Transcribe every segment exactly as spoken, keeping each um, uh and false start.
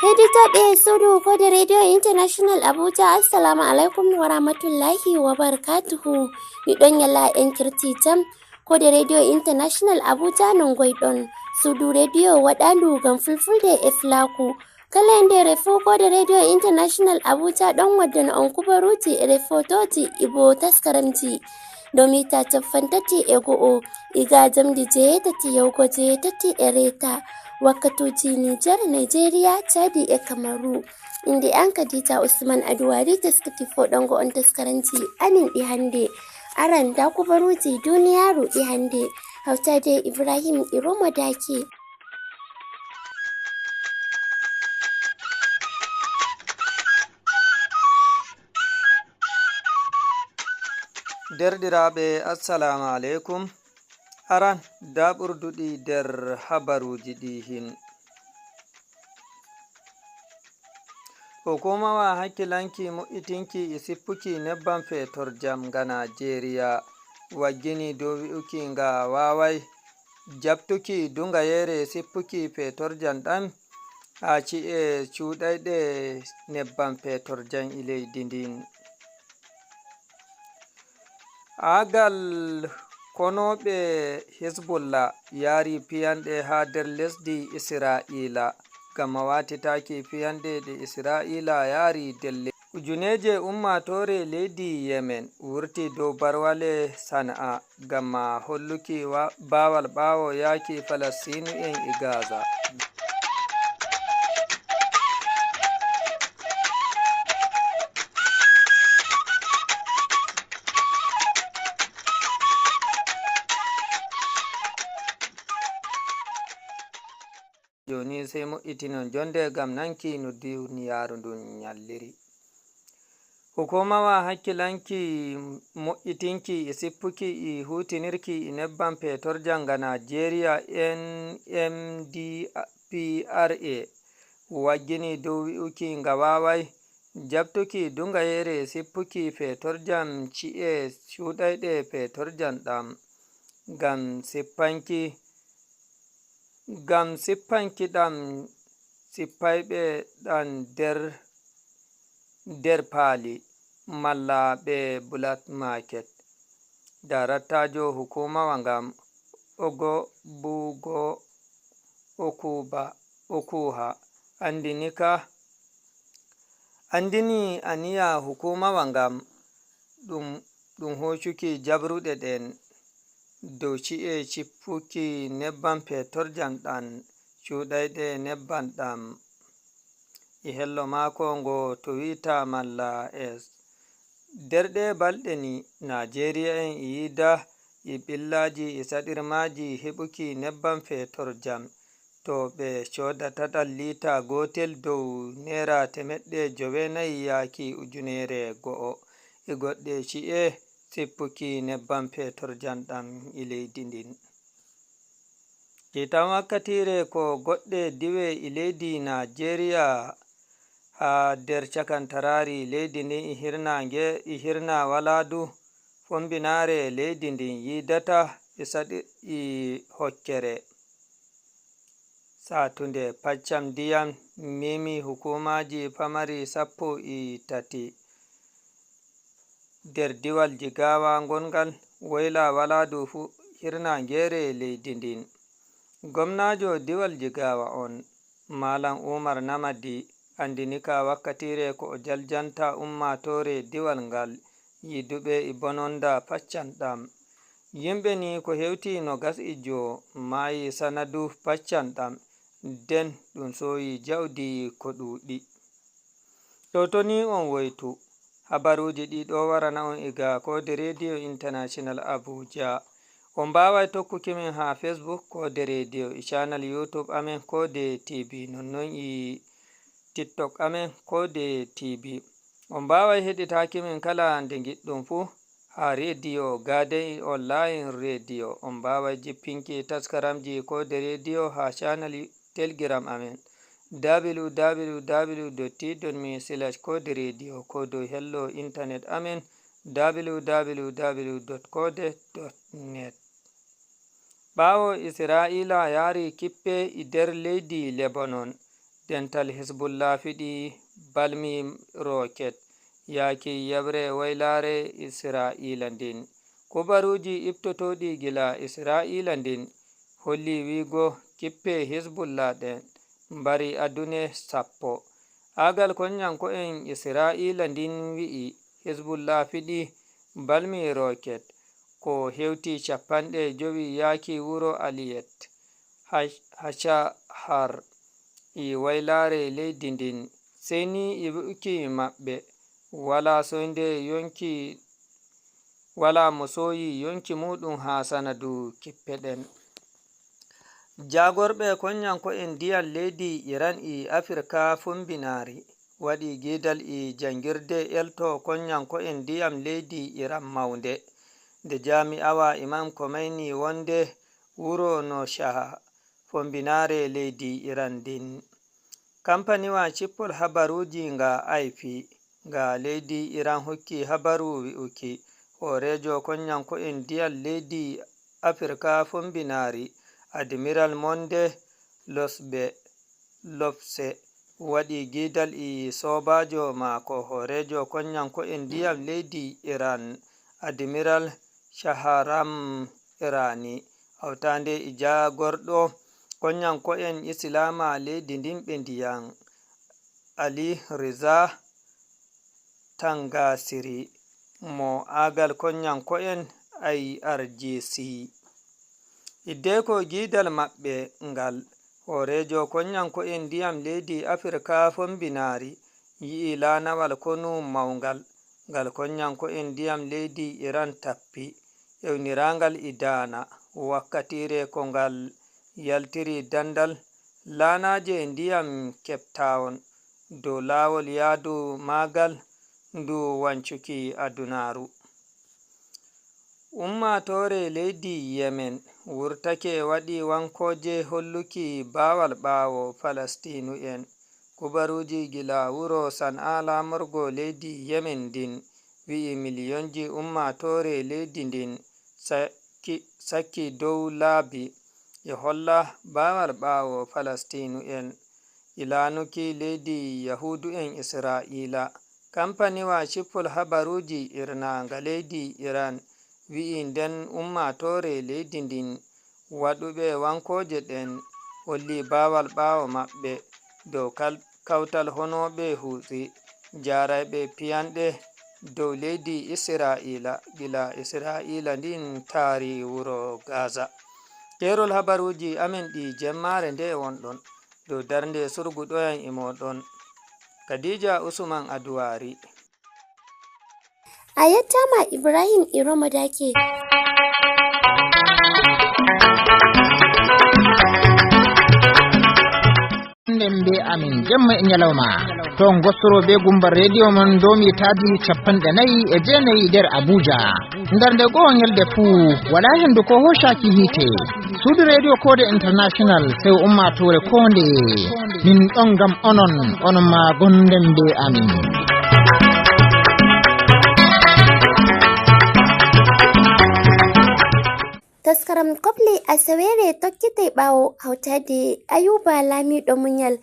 Heɗitooɓe suudu Koode Radio International Abuja, Assalamu alaikum wa rahmatullahi wa barakatuhu. Miɗon ñalla en kirti jam. Koode Radio International Abuja non ngoyɗon. Suudu radio waɗaandu ngam fulfulde e fulaaku. Kala e ndeere fuu, Koode Radio International Abuja ɗon waddana on kubaruuji e refotooji e boo taskaramji dow mita cappanɗe tati e go'o, iga jamdi jeetati yahugo jeetati e reeta, wakkatuuji Nijar, Najeriya, Caadi e Kamaru. Innde am Kadija Usman Aduwari, taskiti fooɗongo on taskaramji amin ɗi hannde. Aran ndaa kubaruuji duniyaaru ɗi hannde, hawtaade Ibrahim Iromo Daki. Derɗiraaɓe, assalaamu aleykum. Aran, ndaa ɓurduɗi nder habaruuji ɗi hin. Hukumawa hakkilanki mo'itinki e sippuki nebbam feetorjam nga Naajeeriya waggini dow wi'uki nga waaway jaɓtuki dungayeere sippuki feetorjam ɗam haa ci'e cuuɗayɗe nebbam feetorjam e leydi ndin. Aagal konooɓe Hizbullah yaari piyanɗe haa nder lesdi Isra'iila ngam waatitaaki piyanɗe ɗe Isra'iila yaari nder le-, ujuneeje ummaatoore leydi Yemen wurti dow barwale Sana'a ngam holluki wa-, baawal ɓaawo yaaki Falastiinu'en e Gaza. Jooni sey mo'itinon jonde ngam nanki no duniyaaru ndun nyalliri. Hukumawa hakkilanki mo'itinki e sippuki e huutinirki e nebbam feetorjam nga Naajeeriya, N M D P R A, waggini dow wi'uki nga waaway jaɓtuki dungayeere sippuki feetorjam ci'e cuuɗayɗe feetorjam ɗam ngam sippanki, ngam sippanki ɗam sippayɓe ɗam nder, nder paali malla ɓe black market. Daaraktaajo hukumawa ngam, Ogo Bugo Okuba, Okuha, anndini ka, anndini aniya hukumawa ngam ɗum, ɗum hoocuki jabruɗe ɗen dow ci'e sippuki nebbam feetorjam ɗam cuuɗayɗe nebbam ɗam e hello maako ngo Twitter malla X. Nder ɗee balɗe ni, Naajeeriya'en e yiida e ɓillaaji e saɗirmaaji heɓuki nebbam feetorjam to ɓe coodata ɗam liita gootel dow neera temeɗɗe joweenayi yaaki ujuneere go'o e goɗɗe ci'e sippuki nebbam feetorjam ɗam e leydi ndin. Kiitan wakkatiire ko goɗɗe diiwe e leydi Naajeeriya haa nder cakantaraari leydi ndin e hirnaange, e hirna walaadu fombinaare leydi ndin yiidata e saɗi-, e hokkere saatunde paccam ndiyam memi hukuumaaji pamari sappo e tati nder diiwal Jigawa ngongal woyla walaadu fu-, hirnaangeere leydi ndin. Gomnaajo diiwal Jigawa on, Malam Umar Namadi, anndini ka wakkatiire ko o jaljanta ummaatoore diiwal ngal yiiduɓe e bononda paccan ɗam. Yimɓe ni ko hewti noogas e jowo maayi sanadu paccan ɗam, nden ɗum sooyi jawdi ko ɗuuɗi. To toni on woytu, habaruuji ɗi ɗo warana on iga Koode Radio International Abuja. On mbaaway tokkuki min haa Facebook Koode Radio, e channel YouTube amen Koode T V, nonnon e TikTok amen Koode T V. On mbaaway heɗitaaki min kala nde ngiɗɗon fuu haa Radio Garden Online Radio. On mbaaway jippinki taskaramji Koode Radio haa channel Telegram amen, W W W dot T dot me slash Koode Radio, ko dow hello internet amen, W W W dot koode dot net. Ɓaawo Isra'iila yaari kippe e nder leydi Lebanon, Dental Hizbullah fiɗi balmi roket yaaki yeɓre waylaare Israa'iila ndin. Kubaruuji iɓtotooɗi gila Israa'iila ndin holli wi'ugo kippe Hizbullah ɗen mbari adune sappo. Aagal konyanko'en Israa'iila ndin wi'i Hizbullah fiɗi balmi roket ko hewti cappanɗe jowi yaaki wuro Aliyet, Hachahar e waylaare leydi ndin. Sey ni e wi'uki maɓɓe, walaa soynde yonki, walaa mo sooyi yonki muuɗum haa sanadu kippe ɗen. Jaagorɓe konyanko'en ndiyam leydi Iran e Afirka Fombinaari waɗi giidal e janngirde elto konyanko'en ndiyam leydi Iran mawnde, nde jaami'awa Imam Khomeini wonde wuro Noshaha, fombinaare leydi Iran ndin. Kampaniwa cippol habaruuji nga I P nga leydi Iran hokki habaru wi'uki hooreejo konyanko'en ndiyam leydi Afirka Fombinaari, Admiral Monde Losbe, Lopse, waɗi giidal e soobaajo maako hooreejo konyanko'en ndiyam leydi Iran, Admiral Shaharam Irani, hawtaande e jaagorɗo konyanko'en Islaama leydi ndin ɓe ndiyam, Ali Riza Tangasiri, mo aagal konyanko'en I R G C. Hiddeko giidal maɓɓe ngal, hooreejo konyanko'en ndiyam leydi Afirka Fombinaari yi'i laanawal konu mawngal ngal konyanko'en ndiyam leydi Iran tappi, ewniraangal Idana, wakkatiire ko ngal yaltiri dandal laanaaje ndiyam Cape Town dow laawol yaadu maagal ndu wancuki adunaaru. Ummaatoore leydi Yemen wurtake waɗi wankooje holluki baawal ɓaawo Falastiinu'en. Kubaruuji gila wuro Sanaa laamorgo leydi Yemen ndin wi'i miliyonji ummaatoore leydi ndin sakki, sakki dow laabi e holla baawal ɓaawo Falastiinu'en. Ilaanuki leydi Yahuudu'en Israa'iila. Kampaniwa cippol habaruuji irnaanga leydi Iran wi'i nden ummaatoore leydi ndin waɗuɓe wankooje ɗen holli baawal ɓaawo maɓɓe dow kal-, kawtal honooɓe Huusi, jaarayɓe piyanɗe dow leydi Israa'iila, gila Israa'iila ndin taari wuro Gaza. Keerol habaruuji amen ɗi jemmaare nde wonɗon dow darnde surguɗoyan e mooɗon, Khadija Usman Aduwari. A yettaama Ibrahim Iromo Dake. Nden be amin jemma e ñalawma. To ngostoro be gumba rediyo mon domi taadi capanɗe nayi e jeenayi nder Abuja. Nder nde goo ñalde fuu, walaa hendu ko hoocaaki hiite. Suudu rediyo Koode International, sew ummaatoore koonde. Min ɗon ngam onon, onon maa gonden be amin. Taskaram Kofli Asaweere tokkitay ɓaawo hawtaade Ayuba Laamiiɗo Muñal.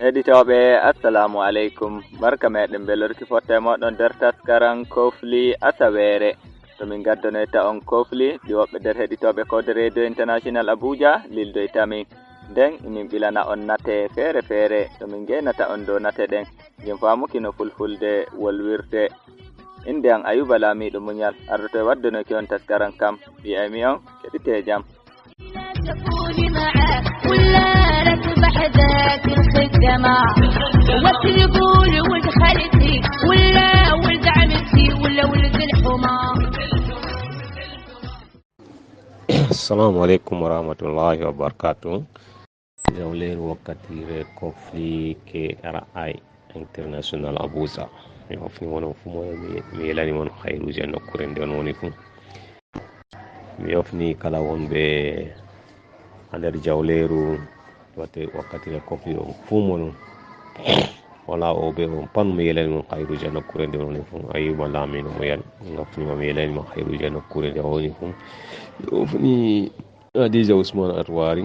Heɗitooɓe, assalamu aleykum. Barka meɗen belorki fotte moɗon nder taskaran Kofli Asaweere. To min gaddonoyta on Kofli ɗi woɓɓe nder heɗitooɓe Koode Radio International Abuja lildoyta min. Nden min ɓilana on nate feere-feere to min ngeenata on dow nate ɗen. Ngam faamuki no fulfulde wolwirte. Innde am Ayuba Laamiiɗo Muñal, ardoto e waddunoki on taskaran kam. Wi'aymi on, keɗitee jam. Assalamu aleykum wa rahmatullahi wa barakatuh. Jawleeru wakkatiire Kofli K R I International Abuja. Mi hofni mon on fuu moye, mi, mi yelani mon hayruuji e nokkuure nde on woni fuu. Mi hofni kala wonɓe haa nder jawleeru watte-, wakkatiire Kofli on fuu mon. Wala o be on pan mi yelani mo khairu ja nokkure nde woni fu. Ayuba Lamine mo yel. Ngafni mo mi yelani mo khairu ja nokkure nde woni fu. Ofni Adija Usman Atwari.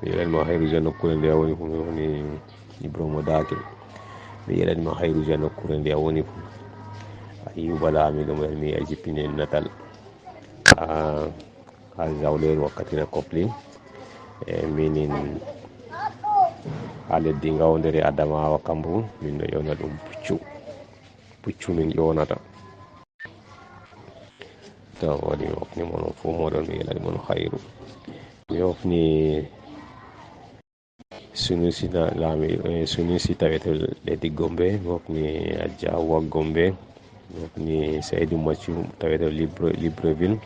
Mi yelani mo khairu ja nokkure nde woni fu. Mi woni Ibrahima Dake. Mi yelani mo khairu ja nokkure nde woni fu. Ayuba Lamine mo yel mi ajipine natal. Ah, ha zawleeru wakkati na kopli. E minin ha leddi ngawndere Adamawa kambu, min no ƴona ɗum puccu. Puccu min ƴonata. To woni mi hofni mon on fof moɗon, mi yelani mon khairu. Mi hofni Sunusi na-, laami, eh, Sunusi tawete leddi Gombe, mi hofni Adja Hawwa Gombe, mi hofni Saidu Maccu tawete Libre-, Libreville,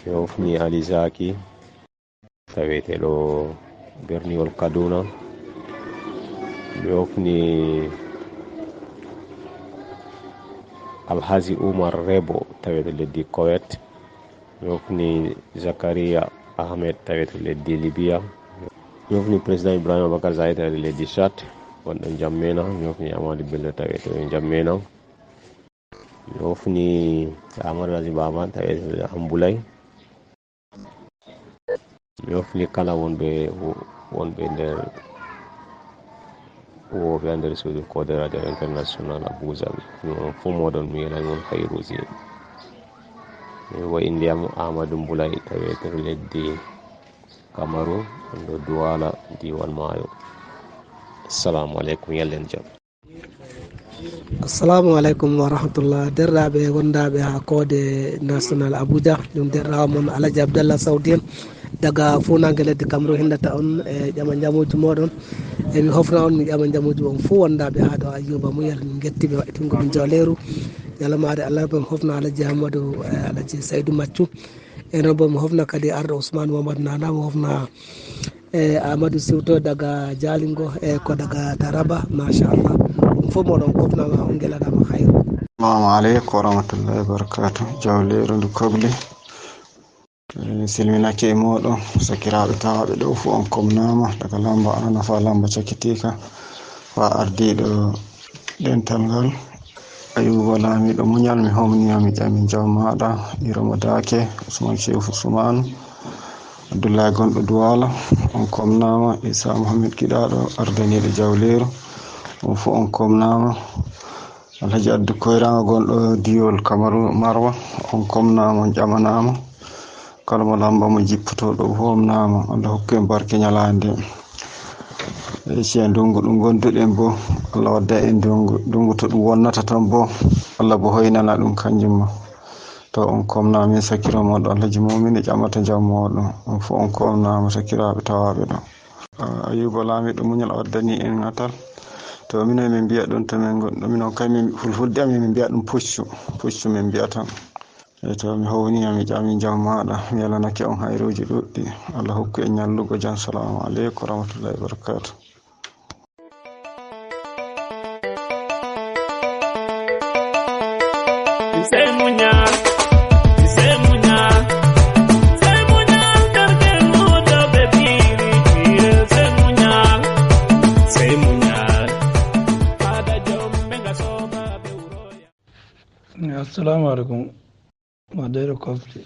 mi hofni Ali Zaki tawete ɗo berniwol Kaduna, mi hofni Alhaji Umar Rebo tawete leddi Kowet, mi hofni Zakaria Ahmed tawete leddi Libya, mi hofni Président Ibrahima Bakar Zaï tawete leddi Chad, wonɗo Njammena, mi hofni Amadou Bello tawete Njammena, mi hofni Amadou Aziz Baba tawete Ambulay, mi hofni kala wonɓe, wonɓe nder, huwooɓe nder suudu Code Radio International Abuja. Ɗum on fof moɗon mi yelani mon khairuji. Mi wo innde am Amadou Mboulay, tawete leddi Kamaru, ɗo Douala, diiwal Maayo. Assalamu aleykum, yallen jam. Assalamu aleykum wa rahmatullah. Derɗaaɓe wondaaɓe haa Code National Abuja, ɗum derɗaawo mon Alhaji Abdallah Saudi en, daga fuunaange leddi Kamaru, hindata on e ƴama njamuuji mooɗon. E mi hofna on, mi ƴama njamuuji mon fuu wondaaɓe haa ɗo Ayyuba Muyel, min ngetti ɓe waɗitingo min jawleeru. Ñalawmaare alarba, mi hofna Alhaji Amadou, eh, Alhaji Saydu Maccu. E noon bo mi hofna kadi arɗo Ousmane Mamadou Nana, mi hofna, eh, Amadou Siwto daga Jalingo, eh, ko daga Taraba, machallah. Ɗum fof moɗon hofnama, on ngelanama hayru. Assalamu aleykum wa rahmatullahi wa barakatuh. Jawleeru ndu kobli. Eh, silminake e moɗon, sakiraaɓe tawaaɓe ɗo fof on komnama, daga lamba ana fa lamba cakitiika, fa ardiiɗo dental ngal. Ayuba Laamiiɗo Muñal, mi homnii ma, mi ƴami jam maaɗa, Iromo Daake, Usman Shehu Usman, Abdullahi gonɗo Duwaala, on komnaama, Isa Muhammed Giɗaaɗo, ardaniiɗo Jawleeru, on fof on komnaama. Alhaji Addu Koyraŋo gonɗo Diwol Kamaru Marwa, on komnaama, on ƴamanaama. Kala mo lamba mo jippoto ɗo, homnaama. Allah hokku en barke ñalaande. E ciya ndungu ɗum gonduɗen bo, Allah wadda en ndungu, ndungu to ɗum wonnata toon bo, Allah bo hoynana ɗum kanjum ma. To on komna min sakiro moɗon Alhaji Mumini ƴamata jam moɗon, on fof on komnama sakiraɓe tawaɓe ɗo. Ah, Ayuba Laamiɗo Muñal waddani en ŋatal. To mino min mbiya ɗum to min gonɗo, minon kay min fulfulde amin min mbiya ɗum puccu, puccu min mbiya tan. E to mi howni, mi ƴami jam maɗa, mi yalanake on hayruji ɗuɗɗi. Allah hokku en ñallugo jam. Salamu aleykum wa rahmatullahi wa barakatuh. Sey muñal, sey muñal, sey muñal, dargel moɗo ɓe piiri piire, sey muñal, sey muñal. Ada jom ɓe nga soba ɓe uroya. Assalamu aleykum. Mo deyɗo kofli.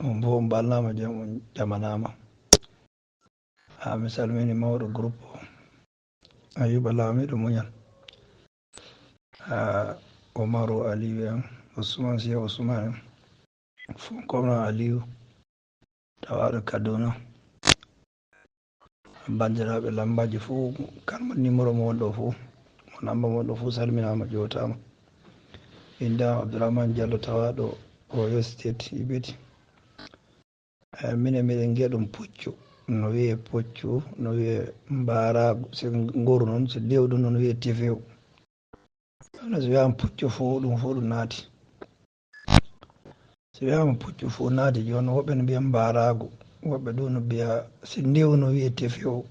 On fof on ɓalnaama jam, on ƴamanaama. Haa mi salmini mawɗo groupe o, Ayuba Laamiɗo Muñal. Haa Umaru Aliyu en, Usman Siya Usman en, fof komna Aliyu, tawaaɗo Kaduna. Banndiraaɓe lambaaji fof, kala mo numéro mo won ɗo fof, mo namba mo won ɗo fof, salminaama, ƴootaama. Innde am Abdourahmane Diallo, tawaaɗo Oyo State, Ibiti. Eh, minen miɗen ngiya ɗum puccu, no wiyee puccu, no wiyee mbaaraagu, so ngoru noon, so lewɗum noon wiyee tefew. Kono so wiyaama puccu fof, ɗum fof ɗum naati. So wiyaama puccu fof naati, jooni woɓɓe no mbiya mbaaraagu, woɓɓe ɗum no mbiya, so ndew no wiyee tefew.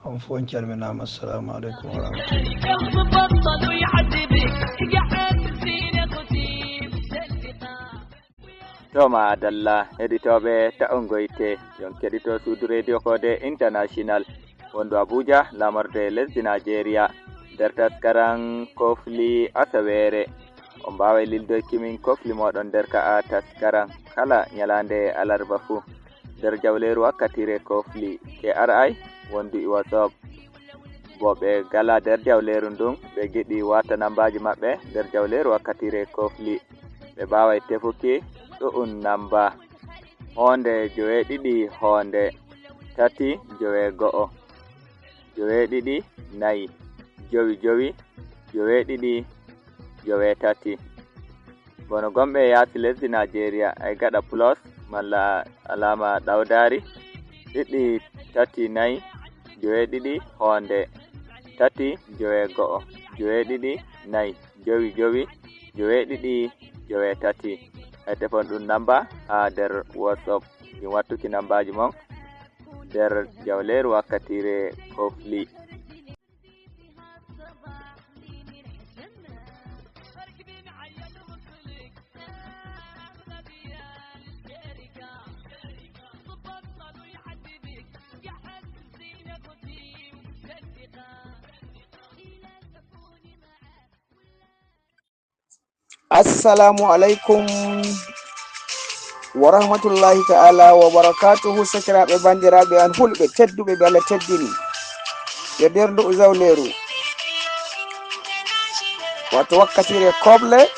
On fof on calminaama, assalamu aleykum wa rahmatullah. To ma adalla, heɗitooɓe ta'o ngoyte, yon keɗito suudu Radio Code International. wondu Abuja, lamorde lesdi Najeriya. Nder taskaran Kofli Asaweere, on mbaaway lildoyki min kofli mooɗon nder ka'a taskaran kala nyalaande alarba fuu. Nder jawleeru wakkatiire Kofli K R I wondu e WhatsApp. Bo ɓe gala nder jawleeru ndun, ɓe giɗi wata nambaaji maɓɓe nder jawleeru wakkatiire Kofli. Ɓe mbaaway tefuki ɗu'un namba: hoonde joweeɗiɗi hoonde, tati joweego'o, joweeɗiɗi nayi, jowi jowi, joweeɗiɗi joweetati. Bono gomɓe yaasi lesdi Najeriya, ay gaɗa plus malla alaama ɗawdaari, ɗiɗi tati nayi, joweeɗiɗi hoonde, tati joweego'o, joweeɗiɗi nayi, jowi jowi, joweeɗiɗi joweetati. Ay tefon ɗun namba haa nder WhatsApp. Min wattuki nambaaji mon nder jawleeru wakkatiire Kofli. Assalamu alaikum wa rahmatullahi ta'ala wa barakatuhu. Sakiraaɓe, banndiraaɓe an hulɓe tedduɓe ɓe Allah teddini, yo nder ndu'u zawleeru, wato wakkatiire koble,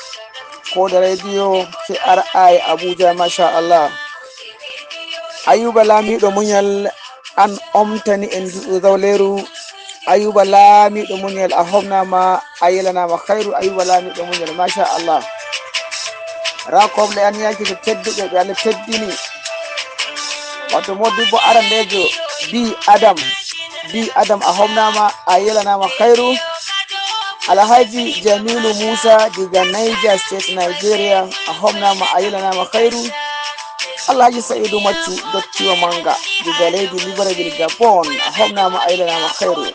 ko da radio K R I Abuja, masha Allah. Ayuba Lamiɗo Muñal, an omtani en ndu'u zawleeru. Ayuba Lamiɗo Muñal, a homnama, a yelanaama khayru. Ayuba Lamiɗo Muñal, masha Allah. Ra koble an yaaki to tedduɓe ɓe Allah teddini. Wato modibbo arandeejo, Bi Adam. Bi Adam, a homnama, a yelanaama khayru. Alhaji Jamilu Musa diga Niger State, Nigeria, a homnama, a yelanaama khayru. Alhaji Sa'idu Maccu, dottiwa manga diga leydi Libreville, Gabon, a homnama, a yelanaama khayru.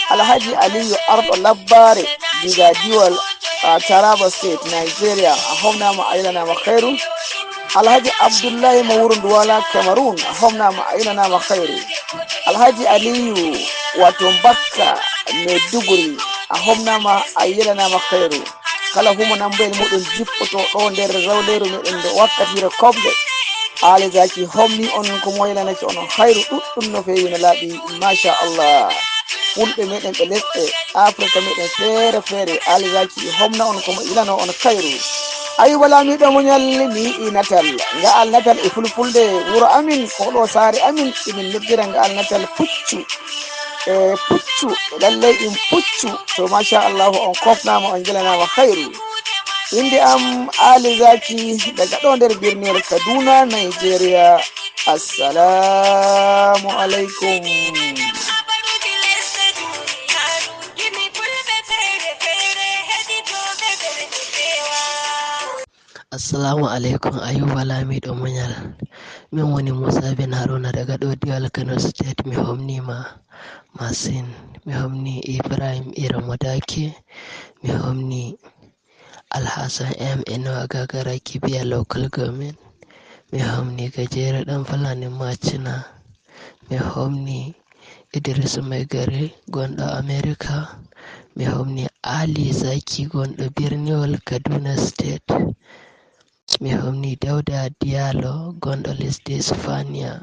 Alhaji Aliyu Arɗo Labbaare diga Diwal, a, Taraba State, Nigeria, a homnama, a yelanaama khayru. Alhaji Abdullahi mo wuro Duwala, Cameroon, a homnama, a yelanaama khayru. Alhaji Aliyu, wato Mbakka, Maiduguri, a homnama, a yelanaama khayru. Kala humo namboyel muɗum jippoto ɗo nder zawleeru meɗen ndo wakkatiire koble. Aali Zaki homni on ko mo yelanake onon khayru ɗuɗɗum no feewi no laaɓi, masha Allah. Fulɓe meɗen ɓe lesɗe Afrika meɗen feere feere, Aali Zaki homna on ko mo yelano on khayru. Ayuba Lamiɗo Muñal, mi yi'i natal. Nga'al natal e fulfulde wuro amin, ko ɗo saare amin, emin noddira nga'al natal puccu. E puccu, lallay in puccu. To, masha Allahu, on kofnama, on jelanaama khayru. Innde am Aali Zaki, daga ɗo nder birniwol Kaduna, Nigeria. Assalamu alaikum. Assalamu alaikum, Ayuba Lamiɗo Muñal. Min woni Musa bin Haruna daga ɗo Diwal Kano State. Mi homnima masin. Mi homni Ibrahim Iramu Dake. Mi homni Alhassan M Eno Agagara Kibiya Local Government. Mi homni Gajere Ɗan Fulani Macina. Mi homni Idris Maigari gonɗo America. Mi homni Ali Zaki gonɗo birniwol Kaduna State. Mi homni Dauda Diallo gonɗo lesdi Spania.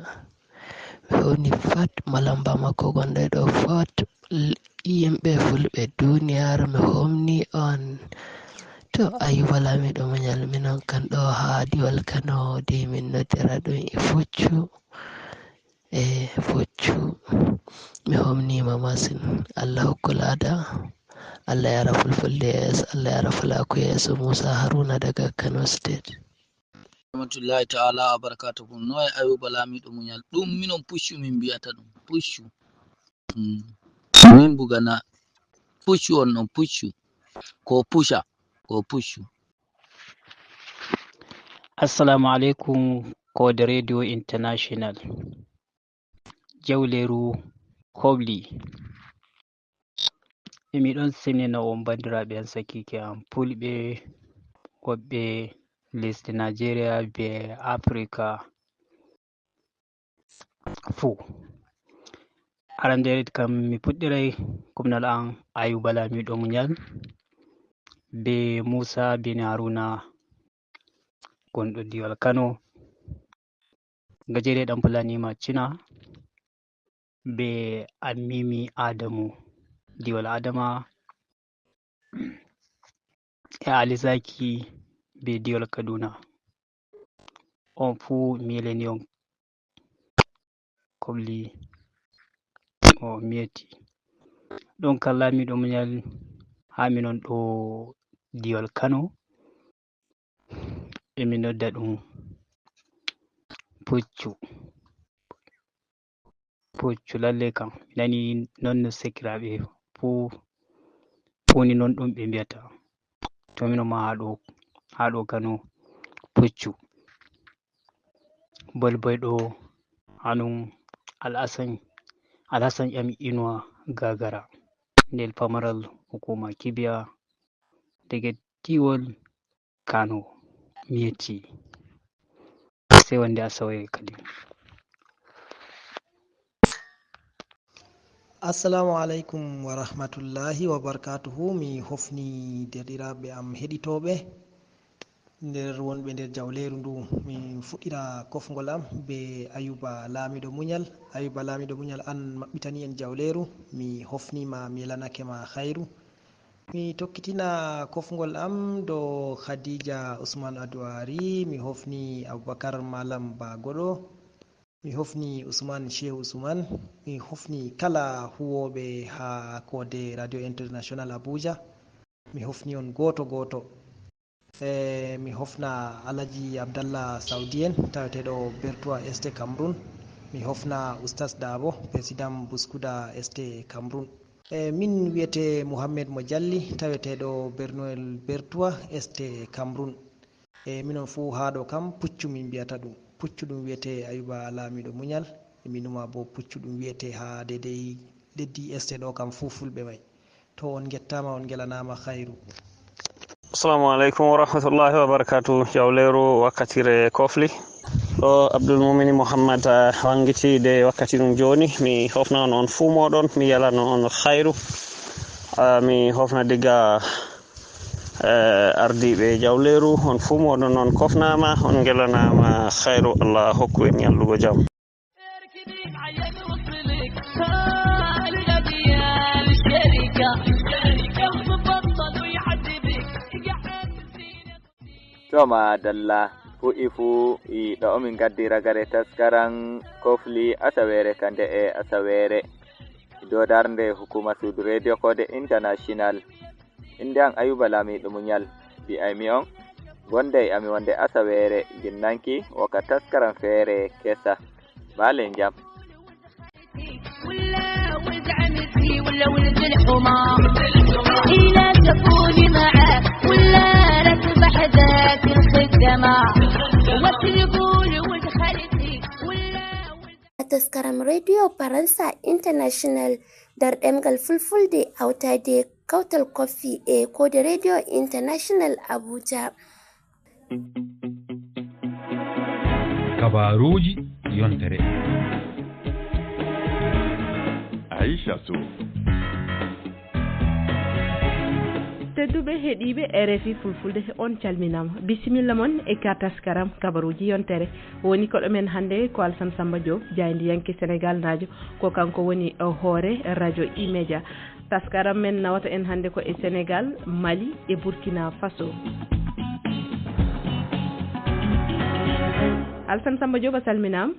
Mi homni fat malamba makko gonɗo ɗo fat l-, yimɓe fulɓe duniyaaru, mi homni on. To, Ayuba Lamiɗo Muñal, minon kan ɗo haa Diwal Kano, de min noddira ɗum e Fuccu. E Fuccu, mi homnima masin. Allah hokku laada. Allah yara fulfulde yeeso, Allah yara fulaku yeeso. Musa Haruna daga Kano State. Rahmatullahi ta'ala wa barakatuhu. Noye Ayuba Lamiɗo Muñal? Ɗum minon puccu min mbiyata ɗum. Puccu. Mm. Min bugana puccu on ɗon puccu. Ko puca. Ko puccu. Assalamu alaikum, Kode Radio International. Jawleeru Kobli. E miɗon senina on banndiraaɓe an sakiike an Pulɓe, woɓɓe lesdi Najeriya be Afrika fuu. Arandeere kam mi puɗɗiray kumnal an Ayuba Laamiiɗo Muñal be Muusa bin Haruna gonɗo Diiwal Kano. Gajere ɗan Fulani Macina be Amimi Adamu Diiwal Adama e Ali Zaki be Diiwal Kaduna. On fuu miilani on kobli o miyeti. Ɗon kan Laamiiɗo Muñal haa mi non ɗo Diiwal Kano. E mi nodda ɗum puccu. Puccu lalle kam, mi nani non no sakiraaɓe fuu, fuu ni non ɗum ɓe mbiyata. To mino ma haa ɗo, haa ɗo Kano, puccu. Bolboy ɗo, hanun Alhassan, Alhassan ƴami Inuwa Gagara, nder pamaral hukuma Kibiya, daga Diiwal Kano, mi yetti. Sey wonde asawe kadi. Assalamu alaikum wa rahmatullahi wa barakatuhu. Mi hofni derɗiraaɓe am heɗitooɓe nder wonɓe nder jawleeru ndu. Mi fuɗɗira kofngol am be Ayuba Laamiiɗo Muñal. Ayuba Laamiiɗo Muñal, an maɓɓitani en jawleeru. Mi hofni ma, mi yelanake ma khairu. Mi tokkitina kofngol am do Khadija Usman Aduwari, mi hofni Abubakar Malam Bagoɗo, mi hofni Usman Shehu Usman, mi hofni kala huwooɓe haa koode Radio International Abuja, mi hofni on gooto gooto. E mi hofna Alaji Abdallah Saudi en, taweteeɗo Bertuwa Este Cameroun, mi hofna Oustas Dabo, Président Bouskuda Este Cameroun. E min wiyete Mouhamed Mo Jalli, taweteeɗo Bernoel Bertuwa Este Cameroun. E minon fuu haa ɗo kam puccu min mbiyata ɗum. Puccu ɗum wiyete Ayuba Laamiiɗo Muñal, e mi numa bo puccu ɗum wiyete haa deydey leddi Este ɗo kam fuu fulɓe may. To on ngettaama, on ngelanaama khairu. Assalamu alaikum wa rahmatullahi wa barakatuh. Jawleeru wakkatire kofli. Ɗo Abdul Mumini Muhammad, ah, wangiti de wakkati ɗum jooni. Mi hofna on, on fuu moɗon, mi yalano on khairu. Ah, mi hofna diga, eh, ardiiɓe jawleeru, on fuu moɗon on kofnaama, on ngelanaama khairu. Allah hokku en ñallugo jam. To madalla, fuɗi fuu i ɗo min gaddi ragare taskaran kofli asaweere ka nde'e asaweere. Dow darnde hukuma suudu Radio Kode International. Innde am Ayuba Laamiiɗo Muñal, mbi'aymi on, gonde e ami wonde asaweere ginnanki, waka taskaram feere kesa. Baalen jam. A taskaram Radio Faransa International nder ɗemngal Fulfulde, hawtaade kawtal koffi e koode Radio International Abuja. Kabaruuji yontere. Aisha Sow. Tedduɓe heɗiiɓe R F I Fulfulde, on calminaama. Bisimilla mon e ka taskaram kabaruuji yontere. Woni koɗo men hannde ko Alsan Samba Diop, jaayndiyanke Senegaalnaajo. Ko kanko woni hoore Radio Imedia. Taskaram men nawata en hannde ko e Senegal, Mali e Burkina Faso. Alsan Samba Diop, a salminaama.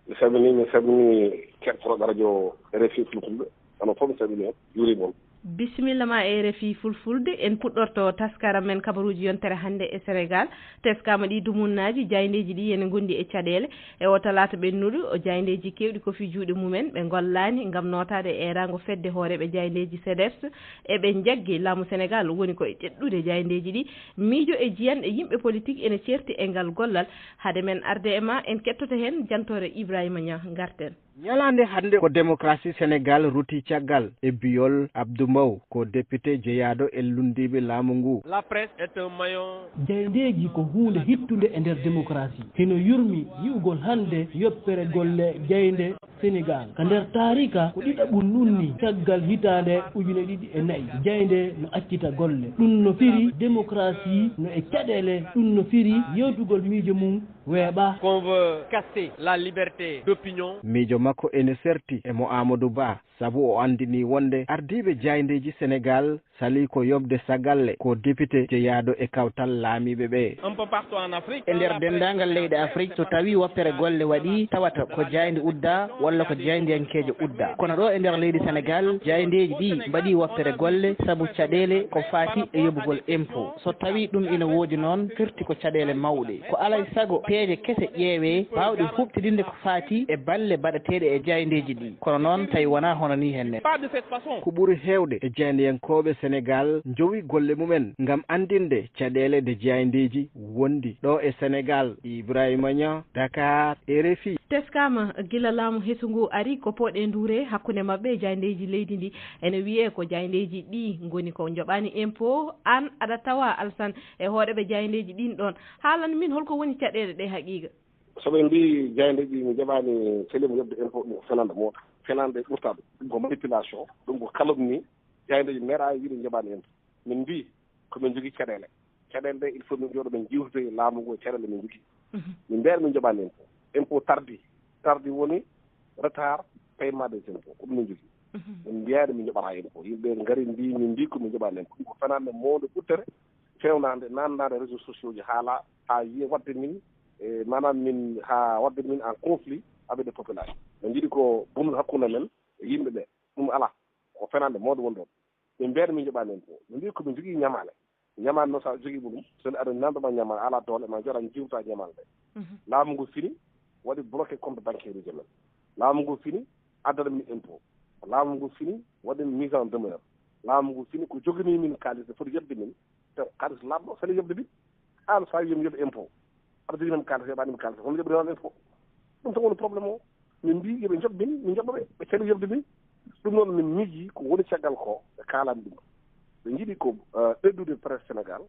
Mi salmini, mi salmini keɗotooɓe radio R F I Fulfulde. Onon fof mi salmini on, juuriima on. Bisimilla ma e R F I Fulfulde. En puɗɗorto taskaram men kabaruuji yontere hannde e Senegal. Teskaama ɗi dumunnaaji, jaayndeeji ɗi ene ngondi e caɗeele. E oo talaata ɓennuɗo, o jaayndeeji keewɗi ko fii juuɗe mumen, ɓe ngollaani ngam nootaade e eeraango fedde hooreeɓe jaayndeeji CDEPS. Eɓe njaggi laamu Senegal woni ko e ƴeɗɗude jaayndeeji ɗi. Miijo e jiyan e yimɓe politik ene ceerti e ngal gollal. Hade men arde e ma, en kettoto heen jantoore Ibrahima Niang. Ngarten. Ñalaande hannde ko démocratie Sénégal ruti caggal e biyol Abdou Mbow, ko député jeyaaɗo e lunndiiɓe laamu ngu. La presse est un maillon. Jayndeeji ko huunde hittunde e nder démocratie. Hino yurmi yi'ugol hannde yoppere golle jaynde Sénégal. Ka nder taarika ko ɗiɗaɓun ɗun ni caggal hitaande ujune ɗiɗi e nayi. Jaynde no accita golle. Ɗun no firi démocratie no e caɗeele. Ɗun no firi yewtugol miijo mun weeɓa. Qu'on veut casser la liberté d'opinion. Miijo makko ene serti e mo Amadou Ba, sabu o anndinii wonde ardiiɓe jaayndeeji Senegaal salii ko yoɓde sagalle ko depite jeyaaɗo e kawtal laamiiɓe ɓee. Un peu partout en Afrique. E nder denndaangal leyɗe Afrik, so tawii woppere golle waɗii, tawata ko jaaynde uddaa walla ko jaayndiyankeejo uddaa. Kono ɗoo e nder leydi Senegaal, jaayndeeji ɗii mbaɗii woppere golle sabu caɗeele ko faati e yoɓugol impôt. So tawii ɗum ina woodi noon, firti ko caɗeele mawɗe. Ko alaa e sago peeje kese ƴeewee, baawɗe huuɓtidinde ko faati e balle baɗeteeɗe e jaayndeeji ɗii. Kono noon, tawi wonaa hono nii henne. Pas de cette façon. Ko ɓuri heewde e jaayndiyankooɓe Senegaal njowi golle mumen ngam anndinde caɗeele ɗe jaayndeeji wondi ɗoo e Senegaal. Ibrahima Niang, Dakar, R F I. Teskaama gila laamu hesu ngu ari ko pooɗee nduure hakkunde maɓɓe e jaayndeeji leydi ndi. Ene wiyee ko jaayndeeji ɗii ngoni ko njoɓaani impôt. Aan aɗa tawa Alsan e hooreeɓe jaayndeeji ɗiin ɗoon. Haalan min holko woni caɗeele ɗee haqiiqa? So ɓe mbii jaayndeeji mi njoɓaani, selii mo yoɓde impôt, ɗum ko fenande moota. Fenande ɓurta ɗum. Ɗum ko manipulation, ɗum ko calomnie. Jaayndeeji meeɗaa wiide njoɓaani impôt. Min mbii ko min njogii caɗeele. Caɗeele ɗe, il faut min njooɗo min njiwtoto e laamu ngu e caɗeele min njogii. Mhm. Min mbiyaani min njoɓaani impôt. Impôt tardi. Tardi woni retard paiement des impôts. Ko ɗum min njogii. Mhm. Min mbiyaani min njoɓataa impôt. Yimɓe ngari mbii min mbii ko min njoɓaani impôt. Ɗum ko fenande mawde ɓuttere, fewnande, nanndade réseaux sociaux ji haala, haa wiye waɗde min, e maanaam min, haa waɗde min en conflit avec des populations. Ɓe njiɗi ko bonnude hakkunde men e yimɓe ɓe. Ɗum alaa. Ko fenande mawde woni ɗoon. Min mbiyaani min njoɓaani impôt. Min mbii ko min njogii ñamaale. Ñamaale noon, so a jogii ɗum, so ne aɗa nanndo ma ñamaale, a alaa doole, ma jooɗo njiwta ñamaale ɗe. Mhm. Laamu ngu fini, waɗi bloqué compte bancaire uji men. Laamu ngu fini, addana min impôt. Laamu ngu fini, waɗi mise en demeure. Laamu ngu fini, ko joganii min kaalis, foti yoɓde min, te kaalis laaɓɗo, foti yoɓde min. Aan, so a wii mi yoɓ impôt, aɗa jogii min kaalis, yoɓaani mi kaalis, hono yoɓde noon impôt? Ɗum tan woni problème o. Min mbii yo ɓe njoɓ min, min njoɓa ɓe, ɓe calii yoɓde min. Ɗum noon min miijii ko woni caggal ko ɓe kaalani ɗum. Ɓe njiɗi ko, eh, ɓeydude presse Sénégal,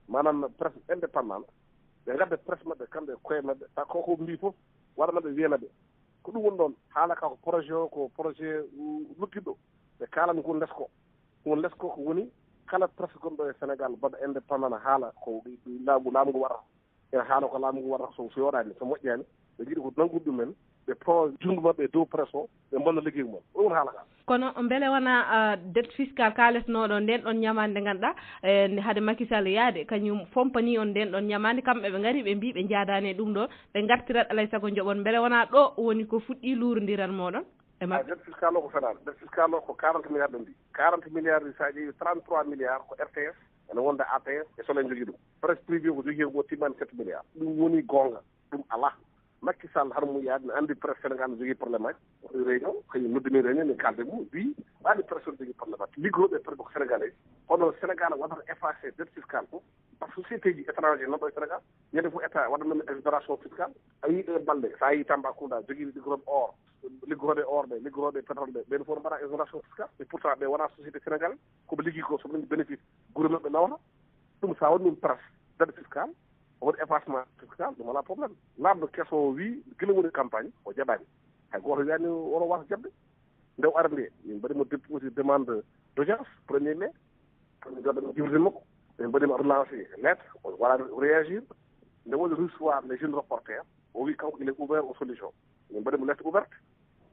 maanaam presse indépendante, ɓe ngadda presse maɓɓe kamɓe e koye maɓɓe, tawa ko ko mbii fof waɗa maɓɓe wiyana ɓe. Ko ɗum woni ɗoon, haala ka ko projet o, ko projet, mm, luggiɗɗo. Ɓe kaalani ko lesko. Ko lesko ko woni kala presse gonɗo e Sénégal mbaɗa indépendant haala ko laamu, laamu ngu waɗata. Ene haala ko laamu ngu waɗata so, so yooɗaani, so moƴƴaani. Ɓe njiɗi ko nanngude ɗum en, ɓe pawa junngo maɓɓe e dow presse o, ɓe mbonna liggey mum. Ko ɗum woni haala ka. Kono mbele wonaa, ah, dette fiscale kaalesnooɗo ndeen ɗoon ñamaande nde ngannduɗaa, eh, nde hade Macky Sall yaade, kañum fompanii on ndeen ɗoon ñamaande, kamɓe ɓe ngari ɓe mbii ɓe njaadaani e ɗum ɗoon, ɓe ngartirat alay sago njoɓon, mbele wonaa ɗo woni ko fuɗɗii luurondiral mooɗon e maɓɓe? Ah, dette fiscale o ko fenaande. Dette fiscale o ko quarante milliards ɓe mbii. Quarante milliards ɗi, so a ƴeewi, trente-trois milliards ko R T S, ene wonda A T S e Soleil njogii ɗum. Presse privée ko jogii heen ko timmaani sept milliards. Ɗum woni goonga. Ɗum alaa. Macky Sall, hara mum yaade, ne anndi presse Sénégal ne jogii problème aji. O waɗi réunion, kañum noddumi réunion, min kaalde mum, mbii, waɗi presse o ne jogii problème aji. Liggorooɓe e presse ko Sénégalais. Kono Sénégal waɗata effacé dette fiscale fof. Par société ji étrangère nan ɗo e Sénégal. Ñande fof État waɗa ɗum exonération fiscale. A yii ɗe balɗe, so a yii Tambacounda, jogii liggorooɓe or, liggorooɓe or ɓe, liggorooɓe pétrole ɓe, ɓen fof ne mbaɗa exonération fiscale. Et pourtant, ɓe wonaa société sénégalais. Ko ɓe liggii ko, so ɓe bénéfice, gure maɓɓe nawata. Ɗum, so a waɗi ɗum presse, dette fiscale, o waɗi effacement fiscal, ɗum alaa problème. Laamɗo keso o wii, gila woni campagne, o jaɓaani. Hay gooto wiyaani oɗo waasa jaɓde. Nde o ari nde, min mbaɗi mo déposé demande d'audience, premier mai. Min mbaɗi mo jiwde makko. Min mbaɗi mo relancé lettre, o waɗaani réagir. Nde woni recevoir les jeunes reporters, o wii kanko il est ouvert aux solutions. Min mbaɗi mo lettre ouverte.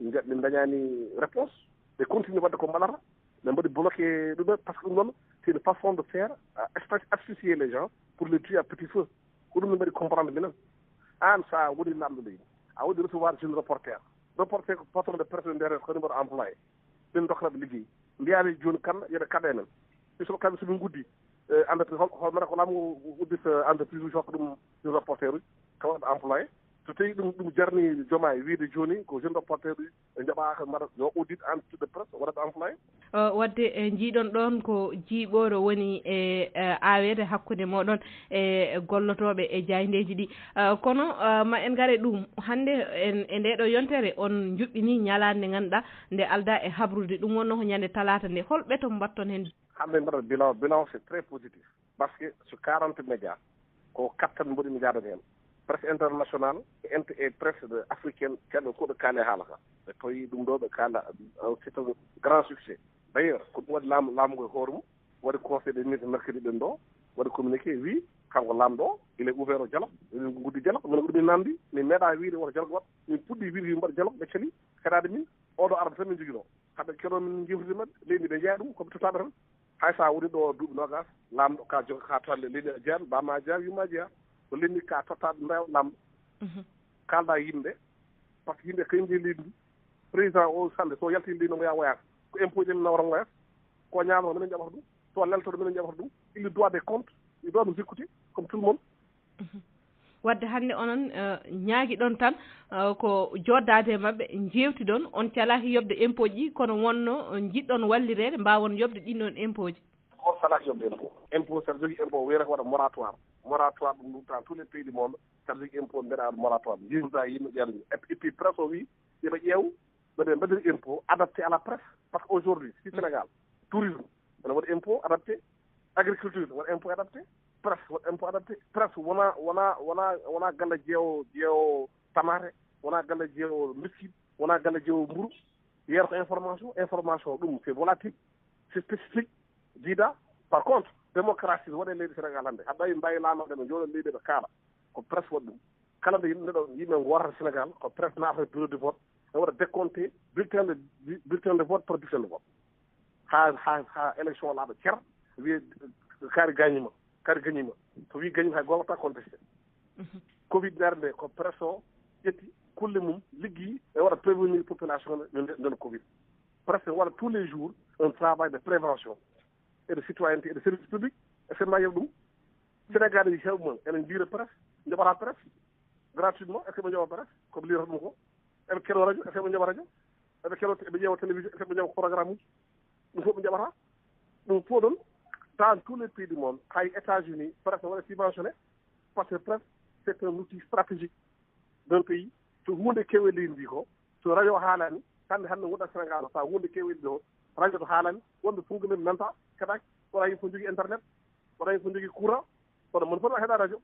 Min mbiya-, min ndañaani réponse. Ɓe continue waɗde ko mbaɗata. Ɓe mbaɗi bloqué ɗum, parce que ɗum noon, c'est une façon de faire, euh, asphy-, asphyxier les gens pour les tuer à petit feu. Ko ɗum min mbaɗi comprendre minen. Aan, so a woni laamɗo leydi, a waɗi recevoir jeune reporter. Reporter ko patron de presse, ɓe mbiyata ko kañum mbaɗa employé. Ɓe dokkata ɓe liggey. Mbiyaa ɓe jooni kan, yo ɓe kaɗe men. Ɓe so kamɓe so ɓe nguddi, eh, entreprise, hol, hol mbaɗa ko laamu uddita entreprise uji hokka ɗum jeune reporter uji, tawa ɓe employé. So tawii ɗum, ɗum jarni Diomaye wiyde jooni ko jeune reporter ɗi ɓe njaɓaaka mbaɗa yo audit entité de presse waɗata employé. Wadde e njiiɗon ɗoon ko jiiɓooro woni e aaweede hakkunde mooɗon e gollotooɓe e jaayndeeji ɗi. Kono ma en ngare ɗum hannde e ndeeɗo yontere on njuɓɓini ñalaande nde ngannduɗaa nde aldaa e habrude, ɗum wonnoo ko ñande talaata nde. Hol ɓeto mbaɗton heen? Hannde mbaɗa bilan, bilan c'est très positif. Parce que so quarante média ko kattan mboɗi mi jaadani heen. Presse international e ent- e presse de africaine keɗo koɗo kaali haala ka ɓe tawi ɗum ɗo ɓe kaala c'est un grand succès. D'ailleurs ko ɗum waɗi laamu laamu ngo e hoore mum waɗi conseil des ministres mercredi ɗen ɗo waɗi communiqué wi kanko laamɗo o il est ouvert au dialogue. Min guddi dialogue min ko ɗum min namdi min meeɗa wiide woto dialogue waɗ min puɗɗi wiide wi mbaɗa dialogue ɓe cali heɗade min oɗo arde tan min jogino haɓe keɗo min jewtide maɓɓe leydi ɓe jeeya ɗum koɓe tottaɓe tan. Hay so a woni ɗo duuɓi noogaas laamɗo ka joga ka tolle leydi a jeyan bama a jeya yumma a jeya ko leydi ka tottaɓe mbewa laamɗo. Kalda yimɓe par ce que yimɓe kañum jeyi leydi ndi. Président o hannde so yalti leydi no ngoya woyata ko impôt ji men nawata ngoyata ko ñaamata minen jaɓata ɗum so leltoɗo minen jaɓata ɗum. Il doit des comptes il doit nous écouter comme tout le monde. Wadde hannde onon ñaagiɗon tan ko joddaade e maɓɓe njeewtiɗon on calaaki yoɓde impôt ji kono wonno njiɗɗon wallireede mbaawon yoɓde ɗin ɗon impôt ji. On salak yoɓde impôt impôt saɗa jogii impôt wiyata ko waɗa moratoire. Moratoire ɗum ɗum dans tous les pays du monde saɗa jogii impôt mbeɗa waɗa moratoire njiiruda yimɓe ƴeeɗo et puis presse o wi yoɓe ƴeew mbeɗe mbaɗiri impôt adapté à la presse. Parce que aujourd'hui si Sénégal tourisme ene waɗi impôt adapté agriculture waɗi impôt adapté presse waɗi impôt adapté presse wona wona wona wona galle jeewo jeewo tamate wona galle jeewo mbiskit wona galle jeewo mburu. Yeeto ko information information ɗum c'est volatile c'est spécifique. Jiida par contre démocratie waɗe leydi Sénégal hannde haɗa mbawi mbawi laamade ɓe jooɗo leydi ɓe kaala ko presse waɗi ɗum. Kala nde yimɓe ɗo yimɓe gootata Sénégal ko presse naata bureau de vote ɓe waɗa décompté bulletin de bulletin de vote par bulletin de vote. Ha ha ha élection laaɓa cer wiye kaari gañima kaari gañima so wi gañima hay goto watta contesté. Covid nare nde ko presse o ƴetti kulle mum liggi e waɗa prévenir population nde nde covid. Presse waɗa tous les jours un travail de prévention et de citoyenneté et de service public. Est ce que mbawi heɓ ɗum? Sénégal e heew mum ene jiira presse joɓata presse gratuitement est ce que ɓe joɓa presse koɓe liirata ɗum ko? Eɓe keɗo radio est ce que ɓe joɓa radio? Eɓe keɗo eɓe ƴeewa télévision est ce que ɓe joɓa programme uji? Ɗum fof ɓe jaɓata. Ɗum fof noon dans tous les pays du monde hay états unis presque waɗa subventionné. Par ce que presque c'est un outil stratégique d'un pays. So hunde kewe leydi ndi ko so radio haalani hande hande gonɗa sénégal o tawa hunde kewe ɗo radio to haalani wonɓe fof gomel nanta keɗaki wona yimɓe fof jogui internet wona yimɓe fof jogui courant kono mon fof heɗa radio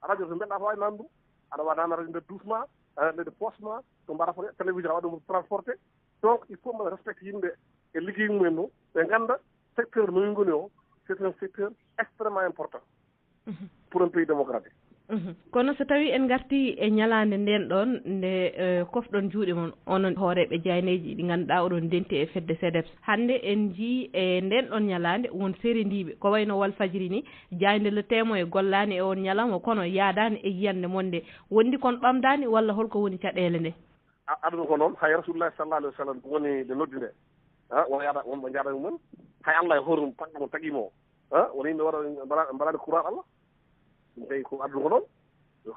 radio to mbeɗa fo wawi nan ɗum. Aɗa wawi nan radio nder doucement aɗa nder poche ma to mbaɗa fo télévision awa ɗum transporté. Donc il faut mbaɗa respecte yimɓe e ligguey mumen o ɓe ganda secteur no ngoni o c'est un secteur extrêmement important pour un pays démocratique. Kono so tawi en garti e ñalaande nden ɗon nde kofɗon juuɗe mon onon hooreeɓe jayneeji ɗi ngannduɗaa oɗon ndenti e fedde sedeps hannde en njii e nden ɗon ñalaande won serendiiɓe ko wayno wal fajiri ni jaynde le témoin gollaani e on ñalawma kono yaadaani e yiyannde mon nde wondi kon ɓamdaani walla holko woni caɗeele nde? Aduna ko noon hay rasulullah sallallahu alih wa sallam ɗum woni nde noddi nde wona yaada wonɓe jaada mum hay allah e hoore mum tagga mo tagima o wona yimɓe waɗa mbaɗani courant allah. Ɗum tawi ko aduna ko noon.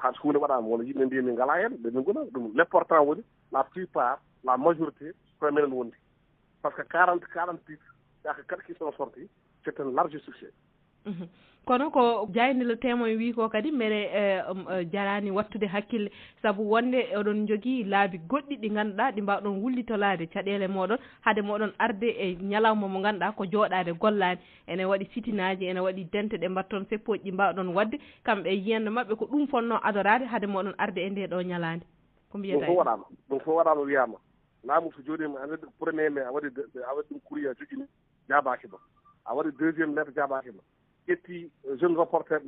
Haade hunde waɗama wona yimɓe mbiya min ngala hen ɓe min gona ɗum l' important woni la plupart la majorité koye menen wondi. Par ce que quarante quarante pis yaka quatre qui sont sorti c'est un large succès. Kono ko jayni le témoin wi ko kadi mbele jarani wattude hakkille sabu wonde oɗon jogii laabi goɗɗi ɗi ngannduɗaa ɗi mbawɗon wullitolaade caɗeele mooɗon hade mooɗon arde e ñalawma mo ngannduɗaa ko jooɗaade gollaani. Ene waɗi sitinaji ene waɗi dente ɗe mbatton seppoji ɗi mbawɗon waɗde kamɓe e yiyannde maɓɓe ko ɗum fonnoo adoraade hade mooɗon arde e nde ɗo ñalaande. Ko mbiyata ɗum fof waɗama ɗum fof waɗama wiyama laamu so jooɗima a waɗi premier mai a waɗi a waɗi ɗum courrier a joƴƴini jaabaki ma. A waɗi deuxiéme lettre jaabaki ma. Ƴetti jeune reporter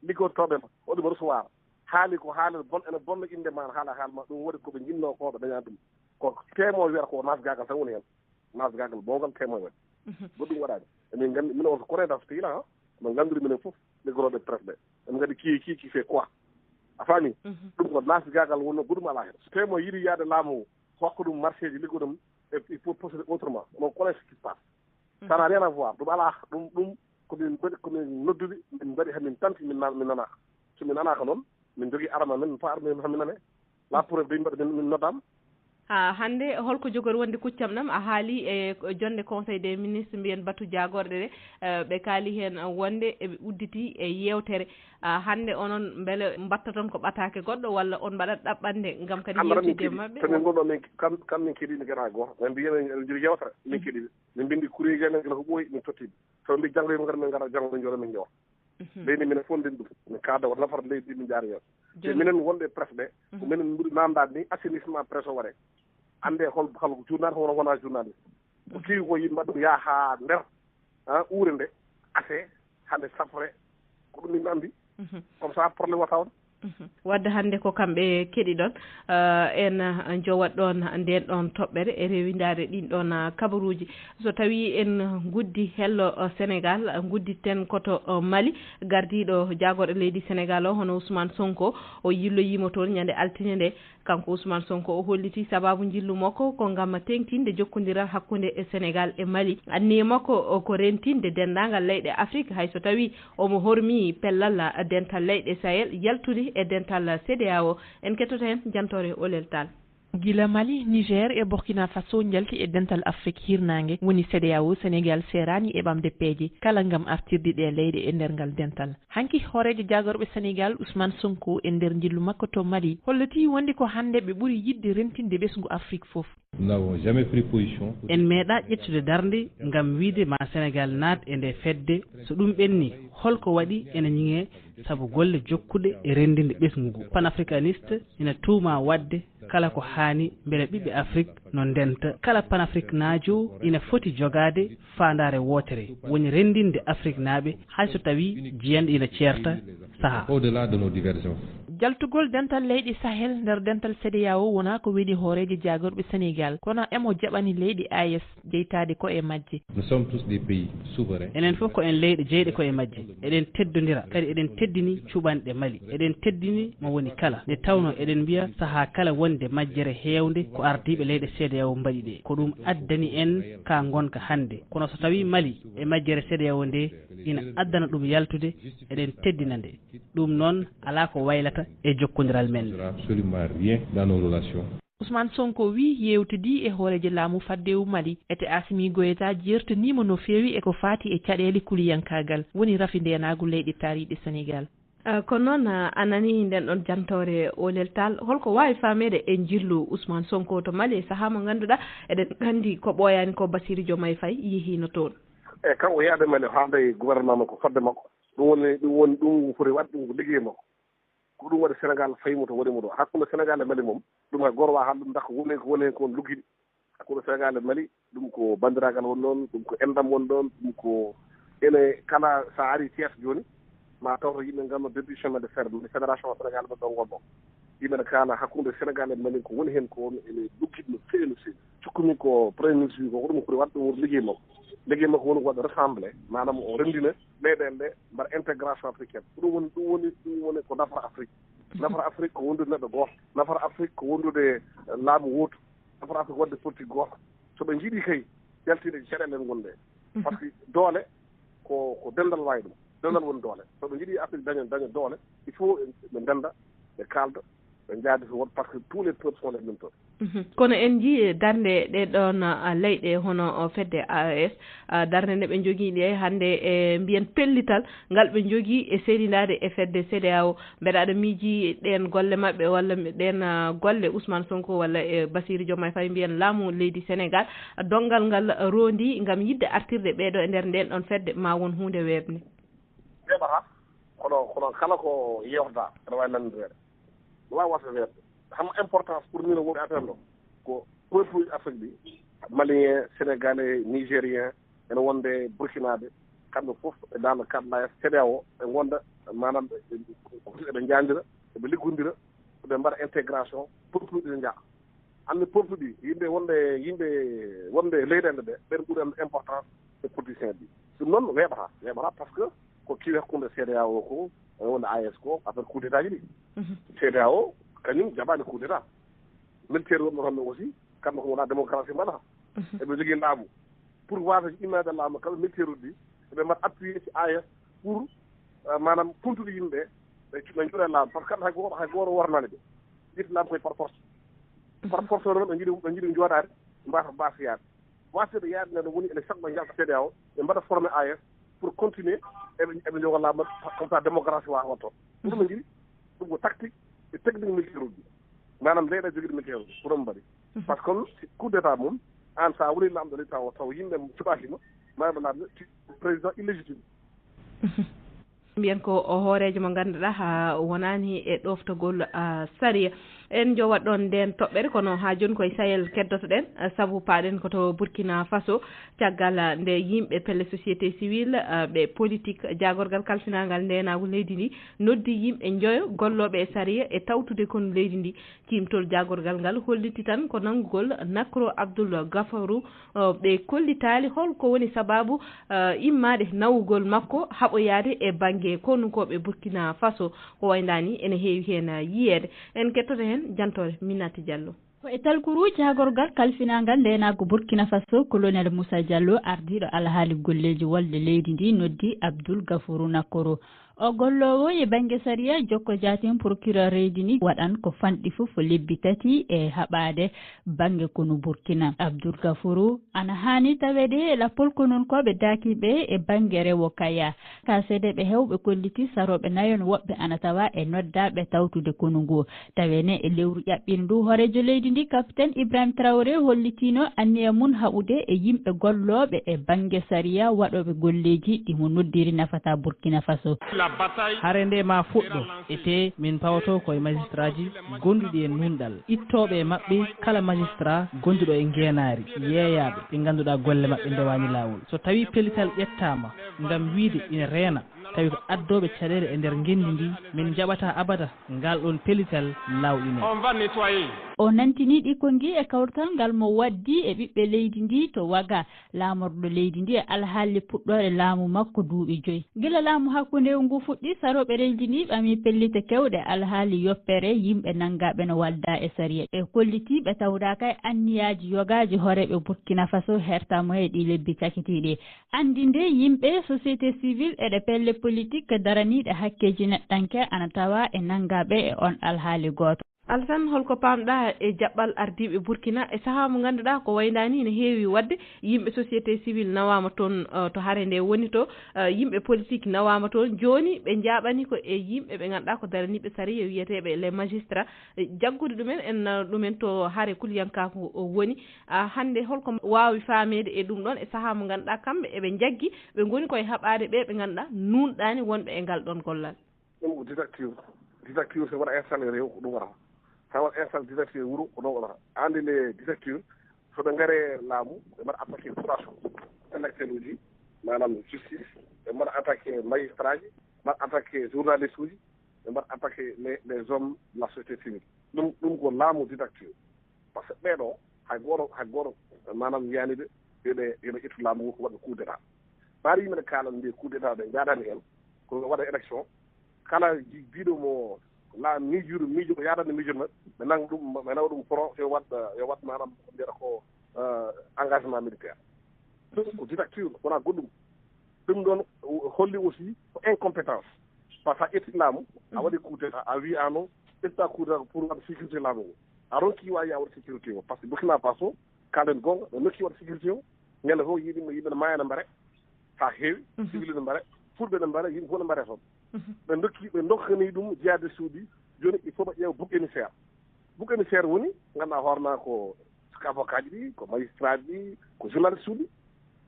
liggotooɓe ma waɗuma recevoir. Haali ko haali bon ene bonna innde ma haala haal ma ɗum waɗi koɓe njinnoo ko ɓe daña ɗum. Ko témoin wiyata ko nasgaagal tan woni heen. Nasgaagal bowngal témoin waɗi. Goɗɗum waɗaani. Emin nganndi minen on ko koreeda so pays la. Emin nganndiri minen fof liggorooɓe presse ɓe. Emin nganndi qui qui qui fait quoi. A faami? Ɗum ko nasgaagal wonno goɗɗum alaa heen. So témoin yiɗi yahde laamu o hokka ɗum marché ji liggo ɗum il faut procéder autrement. Donc kono ce qui se passe. Ça n'a rien à voir ɗum alaa ɗum ɗum komin mbaɗi komin nodduɓe min mbaɗi hamin tanti min min nanaaka. So min nanaaka noon min jogii arme amen min pa arme hamin nane. La preuve de yimɓe min min noddaama. Ha hannde, holko jogori wonde kuccam ɗam? A haali e jonde Conseil des ministres, mbiyen batu jaagorɗe ɗe, eh, ɓe kaali heen wonde eɓe udditi e yeewtere. Ah, hannde onon mbele mbatta toon ko ɓataake goɗɗo, walla on mbaɗat ɗaɓɓande ngam kadi yewtidde e maɓɓe? Tomin ngonɗo min kam kam min keɗi gana gooto, min mbiya min jogii yewtere min keɗi. Min mbindi kureeji amen gila ko ɓooyi, min totti. Taw mbi janngo yoɓe ngar min ngara janngo min jooɗo min jewta. Leydi minen fof nden ɗum min kaada ko nafata leydi ndi min jaara yeeso. Te minen wonɓe presse ɓe, ko minen mbuɗi namdaade ni assainissement presse o waɗe. Annde hol hol journal hono wona journaliste. Ko kewi ko yimɓe ɗum yaha haa nder, ah, uure nde ase hande sapre. Ko ɗum min anndi. Comme ça problème wata on. Wadde hannde ko kamɓe keɗiɗon, eh, en, eh, njowat ɗoon ndeen ɗoon toɓɓere e rewindaade ɗiin ɗoon, eh, kabaruuji. So tawii en nguddi hello, eh, Senegaal, eh, ngudditten koto, eh, Mali. Gardiiɗo jaagorɗe leydi Senegaal o, hono Ousmane Sonko, o yilloyiima toon ñande altine nde. Kanko Ousmane Sonko o hollitii sabaabu njillu makko ko ngam teeŋtinde jokkondiral hakkunde e Senegaal e Mali. Anniye makko o ko rentinde denndaangal leyɗe Afrik, hay so tawii omo hormii pellal dental leyɗe Sahel yaltude e dental CEDEAO. En kettoto heen jantoore Olel Tall. Gila Mali, Niger e Burkina Faso njalti e dental Afrik hirnaange, woni CEDEAO, Senegaal seeraani e ɓamde peeje kala ngam artirde ɗee leyɗe e nder ngal dental. Hanki hooreejo jaagorɓe Senegaal, Ousmane Sonko, e nder njillu makko to Mali, hollitii wonde ko hannde ɓe ɓuri yiɗde rentinde ɓesngu Afrik fof. Nous n'avons jamais pris position pour En meeɗa ƴettude darnde ngam wiyde ma Senegaal naat e nde fedde. So ɗum ɓenni, holko waɗi ene ñiŋee? Sabu golle jokkuɗe e renndinde ɓesngu ngu. Panafricaniste ina tuuma waɗde kala ko haani mbele ɓiɓɓe Afrik no ndenta. Kala panafricanaajo ina foti jogaade faandaare wootere, woni renndinde Afriknaaɓe, hay so tawii jiyanɗe ina ceerta sahaa. Au-delà de nos divergences. Jaltugol dental leyɗe Sahel nder dental CEDEAO wonaa ko weli hooreejo jaagorɓe Senegaal, kono emo jaɓani leyɗe A E S jeytaade ko e majje. Nous sommes tous des pays souverains. Enen fof ko en leyɗe jeyɗe ko e majje. Eɗen teddondira, kadi eɗen teddini cuɓanɗe Mali. Eɗen teddini mo woni kala. Nde tawnoo eɗen mbiya sahaa kala wonde majjere heewnde ko ardiiɓe leyɗe CEDEAO mbaɗi ɗe. Ko ɗum addani en ka ngonka hannde. Kono so tawii Mali e majjere CEDEAO nde ina addana ɗum yaltude, eɗen teddina nde. Ɗum noon alaa ko waylata e jokkondiral men. Ça ne changera absolument rien dans nos relations. Ousmane Sonko wii yeewtidii e hooreejo laamu faddewu Mali, ete Assimi Goïta jeertaniima no feewi e ko faati e caɗeele kuliyankaagal, woni rafi ndeenaagu leyɗe taariiɗe Senegaal. Ah, kono noon, ah, a nanii nden ɗon jantoore Olel Tall. Holko waawi faameede e njillu Ousmane Sonko to Mali e sahaa mo ngannduɗaa eɗen nganndi ko ɓooyaani ko Bassirou Diomaye Faye yehiino toon? E kanko yaade Mali haalda e gouvernement makko fodde makko. Ɗum woni, ɗum woni, ɗum foti waɗde ɗum ko liggey makko. Ko ɗum waɗi Senegaal fayi mo to woni mo ɗo. Hakkunde Senegaal e Mali moom, ɗum hay gooto waawaa haalde ɗum, ndax ko woni, ko woni heen ko on luggiɗi. Hakkunde Senegaal e Mali, ɗum ko banndiraagal woni ɗoon, ɗum ko enɗam woni ɗoon, ɗum ko ene kala, so a arii Thiès jooni, ma tawto yimɓe nganndu déduction men de fer, fédération Senegaal men ɗo ngonɗo. Yimɓe ne kaala hakkunde Senegaal e Mali ko woni heen ko won ene luggiɗi no feewi no feewi. Cukkumi ko Premier Ministre wi ko, ko ɗum foti waɗde ɗum woni liggey makko. Liggey makko woni ko waɗde rassemblé, maanaam o renndina leyɗeele ɗe mbaɗa intégration africaine. Ko ɗum woni, ɗum woni, ɗum woni ko nafata Afrique. Nafata Afrique ko wondude neɗɗo gooto. Nafata Afrique ko wondude, eh, laamu wootu. Nafata Afrique waɗde politique gooto. So ɓe njiɗi kay, yaltinde e caɗeele ɗe ngonɗe. Par ce que doole ko, ko denndal waawi ɗum. Denndal woni doole. So ɓe njiɗi Afrique daña, daña doole, il faut ɓe ndennda, ɓe kaalda, ɓe njaadi to woto, par ce que tous les peuples sont les mêmes peuples. Mhm. Kono en njii darnde ɗe ɗoon, ah, leyɗe hono, oh, fedde A E S, ah, darnde nde ɓe njogii nde hannde e mbiyen pellital ngal ɓe njogii e seedindaade e fedde CEDEAO. Mbeɗa aɗa miiji ɗeen golle maɓɓe walla mi-, ɗeen, ah, golle Ousmane Sonko walla e Bassirou Diomaye Faye mbiyen laamu leydi Senegaal, donngal ngal roondi ngam yiɗde artirde ɓeeɗo e nder ndeen ɗoon fedde ma won huunde weeɓnde? Weeɓata, kono, kono kala ko yeewtata ene waawi lanndireede. Waawa wasa weeɓde. Xam importance pour min woni affaire ɗo ko peuple Afrique ɗi, Malien, Sénégalais, Nigérien, ene wonde Burkinaaɓe, kamɓe fof ɓe dans le cadre la CEDEAO, ɓe ngonda, maanaam ɓe, ɓe, eɓe njaandira, eɓe liggondira, ɓe mbaɗa intégration, peuple ɗi ne njaa. Anndi peuple ɗi, yimɓe wonɓe, yimɓe wonɓe leyɗeele ɗe, ɓen ɓuri anndi importance e politicien ɗi. Ɗum noon weeɓata, weeɓata par ce que ko kewi hakkunde CEDEAO ko, e wonde A E S ko, affaire coup d'état ji ɗi. Mhm. CEDEAO, kañum jaɓaani coup d'état. Militaire wonɓe toon aussi, kamɓe ko wona démocratie mbaɗata. Mhm. Eɓe jogii laamu. Pour waasa immaade laamu, kamɓe militaire uji ɗi, eɓe mbaɗa appuyé ci A E S pour, eh, maanaam, funtude yimɓe, ɓe, ɓe njoɗa laamu. Par ce que kamɓe hay gooto, hay gooto wornaani ɓe. Islam koye par force. Par force, noon ɓe njiɗi, ɓe njiɗi jooɗaade, mbasa mbasa yaade. Wasde ɓe yaade nde woni ene saɗa ɓe njalta C D A O, ɓe mbaɗa formé A E S pour continuer eɓe, eɓe njoga laamu, comme ça démocratie wawa watto. Ɗum ɓe njiɗi, ɗum ko tactique e technique militaire uji. Maanaam leyɗe jogiiɗe militaire uji, ko ɗum mbaɗi. Par ce que si coup d'état mum, aan sa woni lamɗo leydi taw, taw yimɓe cuɓaaki ma, maanaam lamɗo président illégitime. Mbiyen ko o hooreejo mo ngannduɗaa haa wonaani e ɗoftagol, ah, sariya. En njowat ɗoon ndeen toɓɓere, kono haa jooni koye Sahel keddoto-ɗen, ah, sabu paaɗen ko to Burkina Faso, caggal, ah, nde yimɓe pelle société civile, ah, ɓe politique, jaagorgal kalfinaangal ndeenaagu leydi ndi noddi yimɓe njoyo gollooɓe e sariya e tawtude konu leydi ndi. Ciimtol jaagorgal ngal holliti tan ko nanngugol Nakro Abdul Gafaru, o, ɓe kollitaali hol ko woni sabaabu, eh, immaade nawugol makko haɓoyaade e bannge konukooɓe Burkina Faso. Ko wayndaani ene heewi heen yiyeede. En kettoto heen jantoore Minati Diallo. Ko e talkuru jaagorgal kalfinaangal ndeenaagu Burkina Faso, Colonel Moussa Diallo, ardiiɗo alhaali golleeji wolde leydi ndi, noddi Abdul Gafuru Nakoro. O golloowo e bannge sariya, jokko jaatin procureur leydi ndi, waɗan ko fanɗi fof lebbi tati e haɓaade bannge konu Burkina. Abdul Gafuru ana haani taweede e lappol konunkooɓe daakiiɓe e bannge rewo Kaya. Ka seedeeɓe heewɓe kolliti sarooɓe nayon woɓɓe ana tawa e noddaaɓe tawtude konu ngu. Taweene e lewru ƴaɓɓiindu ndu, hooreejo leydi ndi, Capitaine Ibrahim Traoré, hollitiino anniya mum haɓude e yimɓe gollooɓe e bannge sariya waɗooɓe golleeji ɗi mo noddiri nafata Burkina Faso. Hare nde ma fuɗɗo, e tee min pawoto ko e majistaraaji gonduɗi e nuunɗal, ittooɓe e maɓɓe kala majistara gonduɗo e ngeenaari, yeeyaaɓe ɓe ngannduɗaa golle maɓɓe ndewaani laawol. So tawii pellital ƴettaama ngam wiyde ina reena, tawi ko addooɓe caɗeele e nder ngenndi ndi, min njaɓataa abada ngal ɗoon pellital laawɗinee. O nantini ɗi konngi e kawrital ngal mo waɗdi e ɓiɓɓe leydi ndi to Waga, laamorɗo leydi ndi e alhaali puɗɗoore laamu makko duuɓi joyi. Gila laamu hakkundewu ngu fuɗɗi, sarooɓe leydi ndi ɓami pellite keewɗe alhaali yoppere yimɓe nanngaaɓe no walda e sariya. Ɓe kolliti ɓe tawdaaka e anniyaaji yogaaji hooreeɓe Burkina Faso hertamo e ɗi lebbi cakitiiɗi. Anndinde yimɓe, société civile e ɗe pelle politique daraniiɗe hakkeeji neɗɗanke ana tawa e nanngaaɓe e on alhaali gooto. Alassane, holko paamɗaa e jaɓɓal ardiiɓe Burkina e sahaa mo ngannduɗaa ko waynaani ene heewi waɗde? Yimɓe société civile nawaama toon, eh, to hare nde woni to, eh, yimɓe politique nawaama toon. Jooni ɓe njaaɓani ko e yimɓe ɓe ngannduɗaa ko daraniiɓe sariya wiyeteeɓe les magistrats. Eh, jaggude ɗumen en nana ɗumen to hare kuliyankaaku o woni. Ah, hannde holko waawi faameede e ɗum ɗoon e sahaa mo ngannduɗaa kamɓe eɓe njaggi, ɓe ngoni koye haɓaade ɓe ɓe ngannduɗaa nuunɗaani wonɓe e ngal ɗoon gollal? Ɗum ko dictature. Dictature so waɗa installé rew ko ɗum waɗata. Sa waɗa installé dictature wuro ko ɗum waɗata. Andi nde dictature, so ɓe ngare laamu, ɓe mbaɗa attaqué population, intellectuel uji, maanaam justice, ɓe mbaɗa attaqué magistrat ji, mbaɗa attaqué journaliste uji, ɓe mbaɗa attaqué les, les hommes de la société civile. Ɗum, ɗum ko laamu dictature. Par ce que ɓeeɗo hay gooto, hay gooto maanaam wiyaani ɓe yo ɓe, yo ɓe ƴettu laamu ngu ko waɗɓe coup d'état. Ɓaari yimɓe ne kaalan mbiya coup d'état ɓe njaadaani heen, ko ɓe waɗa élection. Kala ji-, biiɗo mo la miijuɗo miijo ko yaadande miijo maɓɓe, ɓe nanga ɗum, ɓe nawa ɗum front, yo waɗ, yo waɗ maanaam ko mbiyata ko, eh, engagement militaire. Ɗum ko dictature, wonaa goɗɗum. Ɗum ɗoon holli aussi ko incompétence. Par ce que a ƴetti laamu, a waɗi coup d'état, a wii aan o ƴetta coup d'état ko pour waɗa sécurité laamu ngu. A ronki waawi a waɗa sécurité o. Par ce que Burkina Faso, kaalen goonga, ɓe nokki waɗa sécurité o. Ñande fof yiɗi yimɓe ne maaya ne mbare, haa heewi, civil ne mbare, fulɓe ne mbare, yimɓe fof ne mbare toon. Ɓe ndokki, ɓe ndokkani ɗum jihadiste uji. Jooni il faut ɓe ƴeewa bouc émissaire. Bouc émissaire woni, ngannduɗaa hoore maa ko avocat ji ɗi, ko magistrat ji ɗi, ko journaliste uji.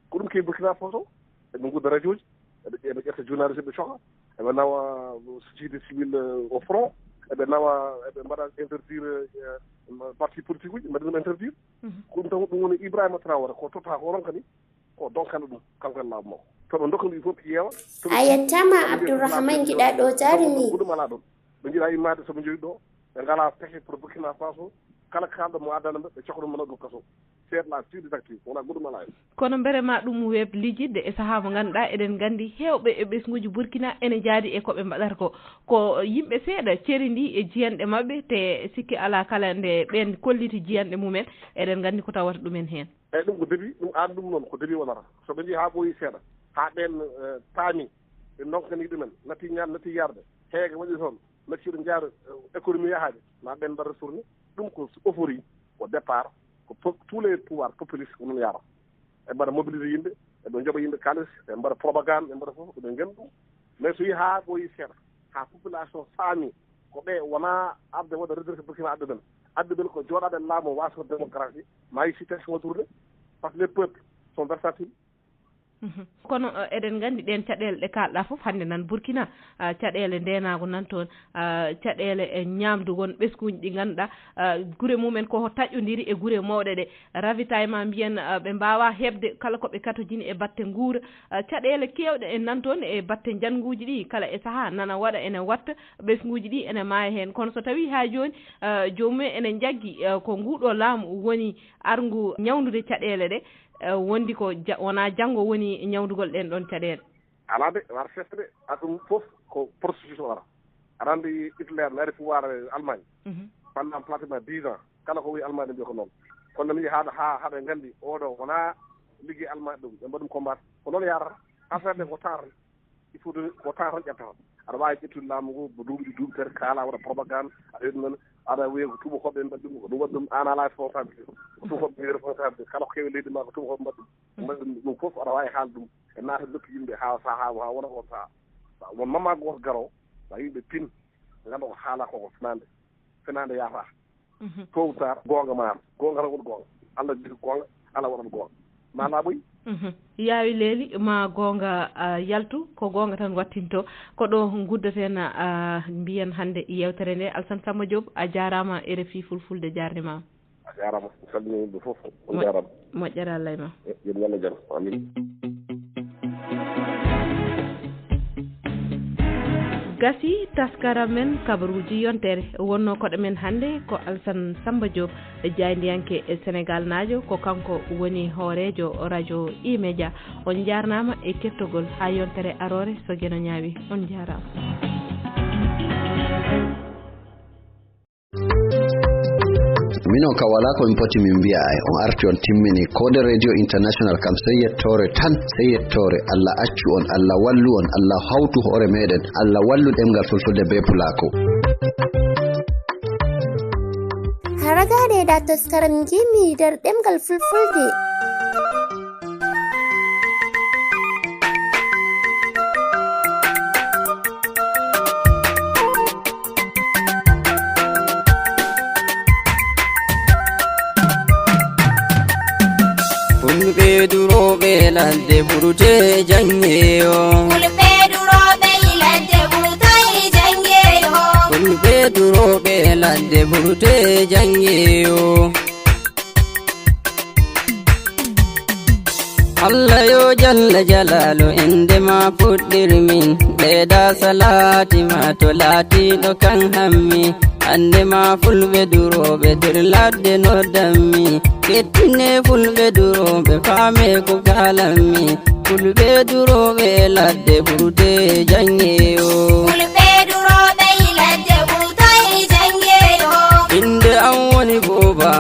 Ko ɗum ke Burkina Faso, eɓe ngudda radio ji, eɓe, eɓe ƴetta journaliste ɓe coka, eɓe nawa société civile, euh, au front, eɓe nawa, eɓe mbaɗa interdire, euh, parti politique uji, mbaɗi ɗum interdire. Ko ɗum tan ɗum woni Ibrahima Traoré, ko totta ko ronka ni, ko donkana ɗum, kanko e laamu makko. To ɓe ndokka ɗum, il faut ɓe ƴeewa. To ɓe A yettaama, Abdourahmane Giɗaɗo Jarumi. Goɗɗum alaa ɗoon. Ɓe njiɗa immaade soɓe njowi ɗo, ɓe ngalaa pexe pour Burkina Faso, kala kaalɗo mo addana ɓe, ɓe coka ɗum, mana ɗum kaso. C'est la pure dictature, wonaa goɗɗum alaa heen. Kono mbere ma ɗum weeɓ lijjitde e sahaa mo ngannduɗaa eɗen nganndi heewɓe e ɓesnguuji Burkina ene njaadi e ko ɓe mbaɗata ko. Ko yimɓe seeɗa cerindii e jiyanɗe maɓɓe, te sikke alaa kala nde ɓeen kolliti jiyanɗe mumen, eɗen nganndi ko tawata ɗumen heen. Eeyi, ɗum ko début, ɗum aadi ɗum noon, ko début wonata. So ɓe njii haa ɓooyi seeɗa, haa ɓeen, eh, paami, ɓe ndonkanii ɗumen, natti ñaan, natti yarde, heege waɗi toon, Natti hiɗo njaara, eh, économie yahaade, ma ɓen mbaɗa tourné. Ɗum ko ofori, ko départ, ko po-, tous les pouvoirs populistes ko noon yaara. Ɓe mbaɗa mobiliser yimɓe, ɓe njoɓa yimɓe kaalis, ɓe mbaɗa propagande, ɓe mbaɗa fof, ɓe nganndi ɗum. Mais so yehi haa ɓooyi seeɗa, haa population faami ko ɓe wona arde waɗa redressé Burkina addude men. Addude men ko jooɗaade laamu waasoo démocratie, ma yi situation tourné, parce que les peuples sont versatiles. Mhm. Kono, eh, eɗen nganndi ɗeen caɗeele ɗe kaalɗaa fof hannde nan Burkina, ah, caɗeele ndeenaagu nan toon, ah, caɗeele e ñaamdu won ɓesnguuji ɗi ngannduɗaa, ah, gure mumen ko taƴƴondiri e gure mawɗe ɗe. Ravitaillement mbiyen, ah, ɓe mbaawaa heɓde kala ko ɓe katojini e batte nguura. Ah, caɗeele keewɗe e nan toon e batte njannguuji ɗi, kala e sahaa nana waɗa ene watta, ɓesnguuji ɗi ene maaya heen. Kono so tawii haa jooni, ah, joomum en ene njaggi, ah, ko nguuɗo laamu woni arngu ñawndude caɗeele ɗe, eh, wondi ko ja-, wonaa janngo woni ñawndugol ɗeen ɗoon caɗeele? Alaa de, wata festa de. A ɗum fof ko processus o ara. Aɗa anndi Hitler naati pouvoir, eh, Allemagne. Mhm. Pendant pratiquement dix ans. Kala ko wi Allemagne ɓe ko noon. Kono mi haa, haa, haa ɓe nganndi oɗo wonaa liggey Allemagne ɗum. Ɓe mbaɗi ɗum combat. Ko noon yarata. Affaire ɗe ko tar. Il faut de, ko temps tan ƴettata. Aɗa waawi ƴettude laamu ngu, mo duuɓi ɗi duuɓi tati, kaala, waɗa propagande, aɗa wiya ɗum noon, aɗa wiya ko tuubakooɓe ɓe mbaɗi ɗum, ko ɗum waɗi ɗum, aan alaa responsabilité. Ko tuubakooɓe mbaɗi responsabilité. Kala ko kewi leydi ma, ko tuubakooɓe mbaɗi ɗum. Mbaɗi ɗum, ɗum fof aɗa waawi haalde ɗum. E naata nokku yimɓe haa sahaa, haa wona on sahaa. Won mama gooto garo, ma yimɓe pin, ngannda ko haala ko, ko fenaande. Fenaande yaafaa. Mhm. Tôt ou tard, goonga maaro. Goonga tan woni goonga. Allah jogii goonga, Allah waɗat goonga. Ma laaɓoy. Mhm. Yaawi leeli, ma goonga, ah, yaltu, ko goonga tan wattinto. Ko ɗo nguddaten, ah, mbiyen hannde yeewtere nde. Alsan Samba Diop, a jaaraama, R F I Fulfulde jaarnimaama. A jaaraama, mi salminii yimɓe fof. On Mo-, jaaraama. Moƴƴere Allah e ma. E, yo Allah jam. Amin. Gasi taskara men kabaruuji yontere. Wonnoo koɗo men hannde ko Alsan Samba Diop, jaayndiyanke e Senegaalnaajo, ko kanko woni hooreejo radio E-Media. On njaarnaama e kettogol haa yontere aroore so Geno ñaawi. On njaaraama. Minon ka walaa ko min poti min mbiya ay. On arti on timmini. Ko nde Radio International kam, sey yettoore tan, sey yettoore. Allah accu on, Allah wallu on, Allah hawtu hoore meɗen, Allah wallu ɗemngal fulfulde bee pulaaku. Haragaade e ɗa toskaram jimmi nder ɗemngal fulfulde. Fulɓe durooɓe ladde burte janngeyo. Fulɓe durooɓe ladde burte janngeyo. Fulɓe durooɓe ladde burte janngeyo. Allah yo jalla jalaalu, innde ma fuɗɗirmi. Ɓeyda salaati ma to laatiiɗo kan hammi. Annde ma fulɓe durooɓe nder ladde noddanmi. Kettine fulɓe durooɓe, faame ko kaalanmi. Fulɓe durooɓe e ladde burte janngeyo. Fulɓe durooɓe e ladde burte janngeyo. Innde am woni Booba,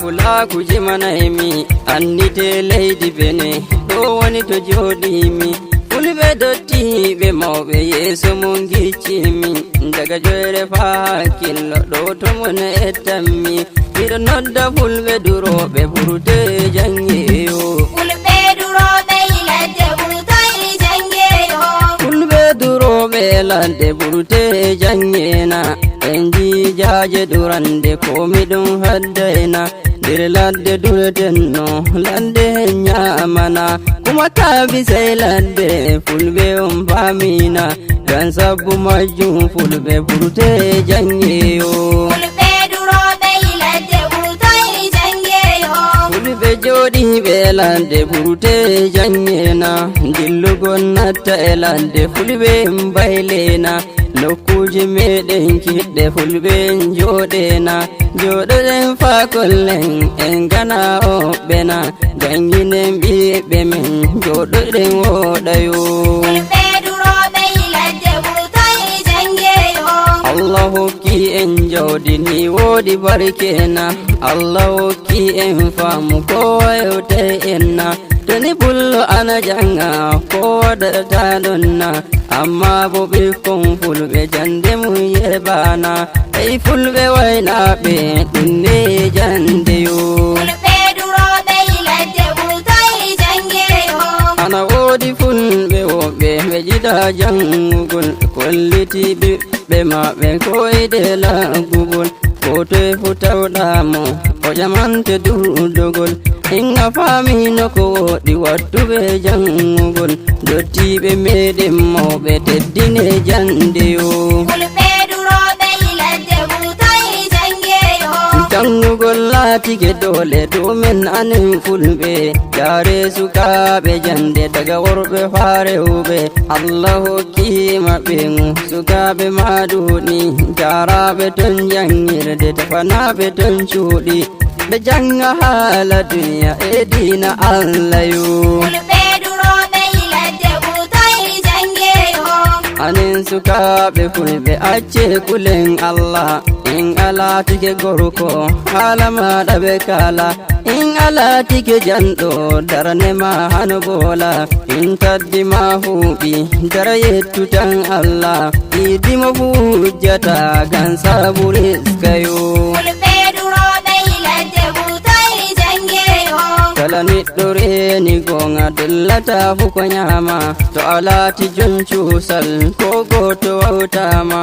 pulaaku jimanaymi. Anndite leydi Bene, ɗo woni to jooɗiimi. Fulɓe dottiiɓe mawɓe yeeso mon giccimi. Daga joyre faa hakkillo ɗo to mon ettanmi. Miɗo nodda fulɓe durooɓe burte janngeyo. Fulɓe durooɓe e ladde burte janngeyo. Fulɓe durooɓe e ladde burte janngena. En jii jaaje durande ko miɗum haddayna. Nder ladde duretenno, ladde hen ñaamana. Kuma taabi sey ladde, fulɓe on paamina. Ngam sabbu majjum fulɓe burte janngeyo. Fulɓe durooɓe e ladde burte janngeyo. Fulɓe jooɗiiɓe e ladde burte janngena. Dillugol natta e ladde fulɓe mbaylena. Nokkuuje meɗen kiɗɗe fulɓe jooɗena. Jooɗoɗen faa kollen en gana hoɓɓena. Jannginen ɓiɓɓe men jooɗoɗen wooɗayo. Fulɓe durooɓe e ladde burte janngeyo. Allah hokki En jawdi ni woodi barkeena, Allah hokki en faamu ko wayewte enna. To ni pullo ana janga ko waɗata ɗon na, amma bo ɓikkon fulɓe jande mum yebaana. Ey fulɓe waynaɓe ɗum ne jande yo. Fulɓe durooɓe e ladde ɓurtay jangeyo. Ana woodi fulɓe woɓɓe ɓe jiɗa jangugol, kolliti ɓiɓɓe maɓɓe ko ede laggugol. Ko toye fu tawɗa mo o ƴamante durɗugol. In a faamino ko woɗi wattuɓe jangugol, dottiiɓe meɗen mawɓe teddine jande yo. Fulɓe durooɓe e ladde ɓurtay jangeyo. Jangugol laatike doole ɗumen anen fulɓe. Jaare sukaaɓe jande daga worɓe faa rewɓe. Allah hokki maɓɓe ngu sukaaɓe maaɗuɗi. Jaaraaɓe ton jangirde, tafanaaɓe ton cuuɗi. Ɓe janga haala duniya e diina Allah yo. Fulɓe durooɓe e ladde ɓurtay jangeyo. Anen sukaaɓe fulɓe, acce kulen Allah. In a laatike gorko, haala maaɗa ɓe kaala. In a laatike janɗo, darne ma hano boola. In taddi ma huuɓi, dara yettu tan Allah. Iidi mo fu hujjata, gan saabu riska yo. Fulɓe durooɓe e ladde ɓurtay jangeyo. Kala neɗɗo reeni goonga, dollata fu ko ɲaama. To a laati jon cuusal, ko gooto wawtaama.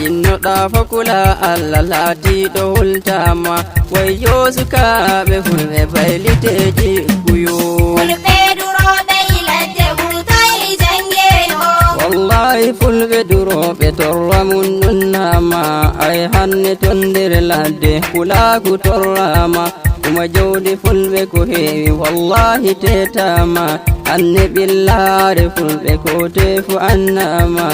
Innoɗa fakula Allah laatiiɗo hultaama. Wayyo sukaaɓe fulɓe baylite jikkuyo. Fulɓe durooɓe e ladde ɓurtay jangeyo. Wallahi fulɓe durooɓe torra mum ɗum naama. Ay hanne ton nder ladde kulaaku torraama. Kuma jawdi fulɓe ko heewi, wallahi teetaama. Anne ɓillaare fulɓe ko teefu annaama.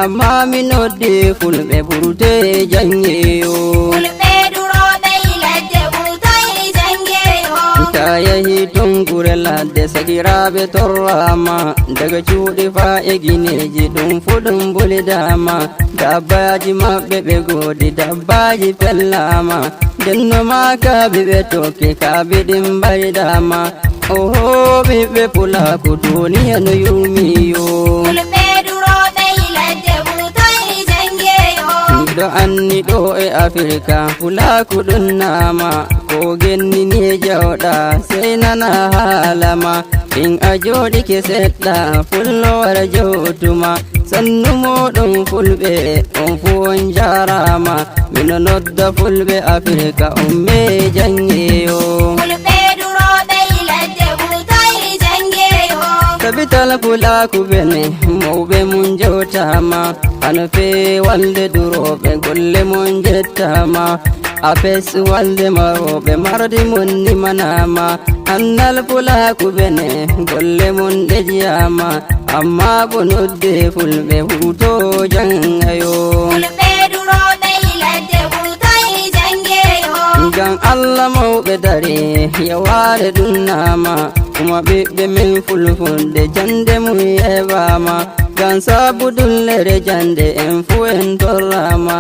Amma mi noddi fulɓe ɓurte jangeyo. Fulɓe durooɓe e ladde ɓurtay jangeyo. Ta yahi ton gure ladde, sakiraaɓe torraama. Daga cuuɗi faa e gineeji, ɗum fu ɗum bolidaama. Dabbaaji maɓɓe ɓe goodi, dabbaaji pellaama. Denno ma kaabi ɓe tokke, kaabi ɗin mbaydaama. Oho, ɓiɓɓe pulaaku, duniya no yurmi yo. Fulɓe durooɓe e ladde ɓurtay jangeyo. Miɗo anni ɗo e Afirka, pulaaku ɗum naama. Ko gennini e jawɗa, sey nana haala ma. In a jooɗike seɗɗa, pullo wara jowtuma. Sannu mooɗon fulɓe, on fu on jaaraama. Mino nodda fulɓe Afirka, on me jangeyo. Fulɓe durooɓe e ladde ɓurtay jangeyo. Tabital pulaaku bene, mawɓe mum jewtaama. Hano fee walde durooɓe, golle mum jettaama. Apes walde marooɓe, mardi mum nimanaama. Annal pulaaku bene, golle mum ɗe jiyaama. Amma ko nodde fulɓe huuto jangayo. Fulɓe durooɓe e ladde ɓurtay jangeyo. Ngam Allah mawɓe dare, yawaare ɗum naama. Kuma ɓiɓɓe men fulfulde, jande mum yebaama. Ngam sabu dullere jande, en fu en torraama.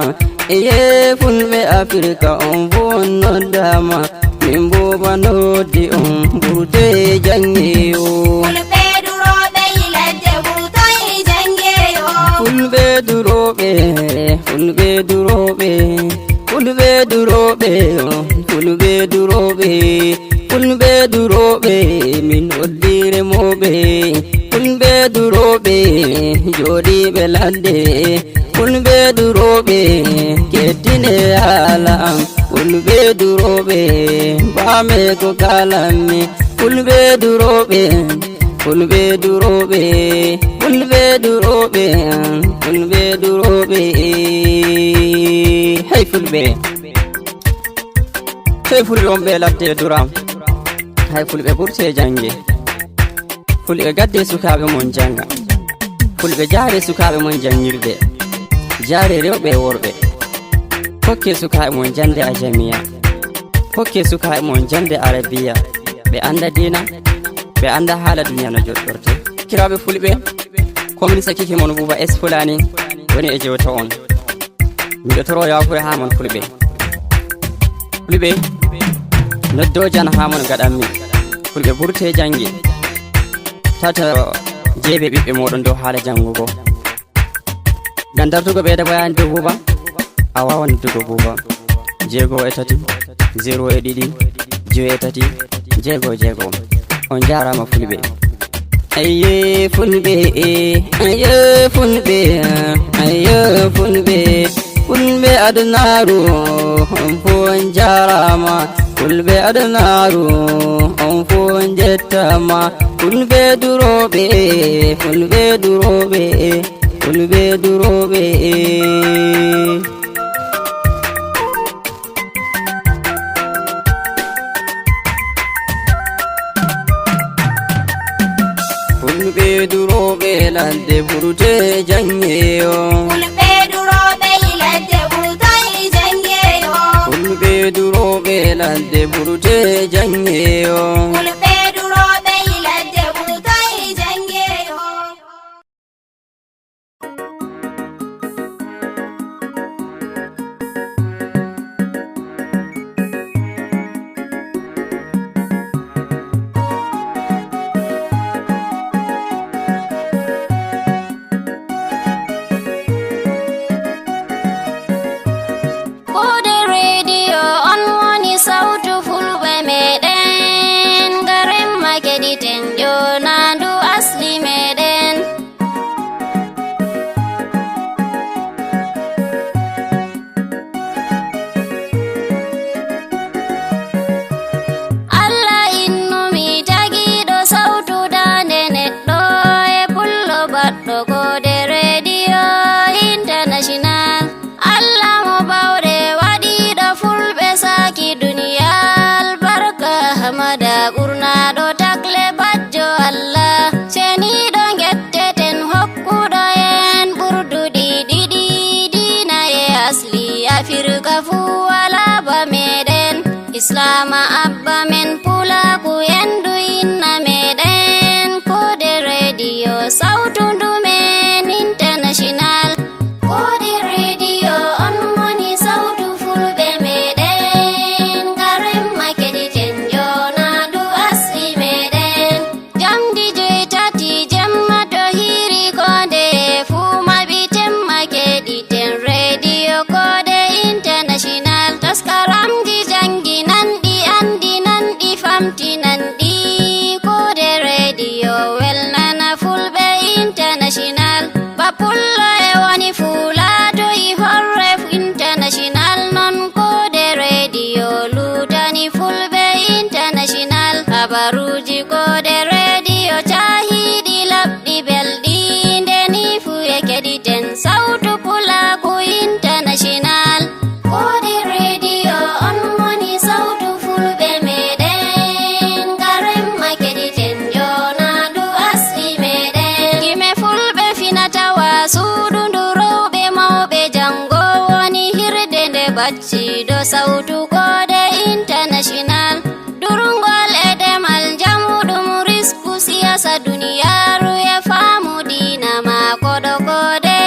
Eye fulɓe Afirka, on fu on noddaama. Min buuba noddi on, ɓurte jangeyo. Fulɓe durooɓe e ladde ɓurtay jangeyo. Fulɓe durooɓe, fulɓe durooɓe, fulɓe durooɓe, fulɓe durooɓe, fulɓe durooɓe, min noddi remooɓe. Fulɓe durooɓe, jooɗiiɓe ladde. Fulɓe durooɓe, kettine haala am. Fulɓe durooɓe, mbame ko kalanmi. Fulɓe durooɓe, fulɓe durooɓe, fulɓe durooɓe, fulɓe durooɓe. Hey fulɓe. Hey fulɓe wonɓe ladde duram. Hay fulɓe ɓurte jange. Fulɓe gadde sukaaɓe mon janga. Fulɓe jaare sukaaɓe mon jangirde. Jaare rewɓe e worɓe. Hokke sukaaɓe mon jande a jamiya. Hokke sukaaɓe mon jande arabiya. Ɓe anda diina. Ɓe anda haala duniya no joɗɗorte. Kiraaɓe fulɓe. Komin sakike mon Buuba S Fulani woni e jewta on. Miɗo toro yaafure haa mon fulɓe. Fulɓe, noddoojan haa mon gaɗanmi. Fulɓe, burtee jannge. Tato jeebe ɓiɓɓe mooɗon dow haala janngugo. Ngam dartugo ɓeyda bayani dow buuba, a waawan noddugo buuba. Jeego e tati, zero e ɗiɗi, jowi e tati, jeego e jeego. On njaaraama fulɓe. Ayye fulɓe, eh, ayye fulɓe, eh, ayye fulɓe. Fulɓe adunaaru, on fof on njaaraama. Fulɓe adunaaru, on fof on njettaama. Fulɓe durooɓe, fulɓe durooɓe, fulɓe durooɓe. Fulɓe durooɓe ladde, burtee jannge o. Fulɓe durooɓe ladde, burtee jannge o. Fulɓe durooɓe ladde, burtee jannge o. Fulɓe durooɓe ladde, burtee jannge o. Koode reediyo on woni sawtu fulɓe meɗen, ngaren ma keɗiten joonaandu asli meɗen. Allah innumi tagiiɗo sawtu daande neɗɗo e pullo baɗɗo koode reediyo international. Allah mo bawɗe waɗiiɗo fulɓe saaki duniya albarka, Hamada ɓurnaaɗo takle bajjo Allah. Ceniiɗo ngetteten hokkuɗo en ɓurduɗi ɗiɗi diina e asli Afirka fuu walaa ba meɗen. Islaama abba men pulaaku endu inna meɗen. Koode reediyo sawtu ndu men international. Koode reediyo on woni sawtu fulɓe meɗen. Ngaren ma keɗiten joonaandu asli meɗen. Jamdi joy tati jemma to hiiri koode fuu maɓɓiten ma keɗiten reediyo koode international. Taskaramji jannginanɗi anndinanɗi famtinanɗi koode reediyo welnana fulɓe international. Ba pullo e woni fuulaato e horre international, non koode reediyo luutani fulɓe international. Habaruuji koode reediyo caahiiɗi laɓɗi belɗi, nde nii fuu e keɗiten sawtu pulaaku international. Koode reediyo on woni sawtu fulɓe meɗen, ngaren ma keɗiten joonaandu asli meɗen. Gime fulɓe finatawa suudu ndu rewɓe mawɓe janngo woni hirde nde bacciiɗo sawtu koode international. Durngol e demal njamu ɗum risku siyasa duniyaaru e faamu diina maa koɗo koode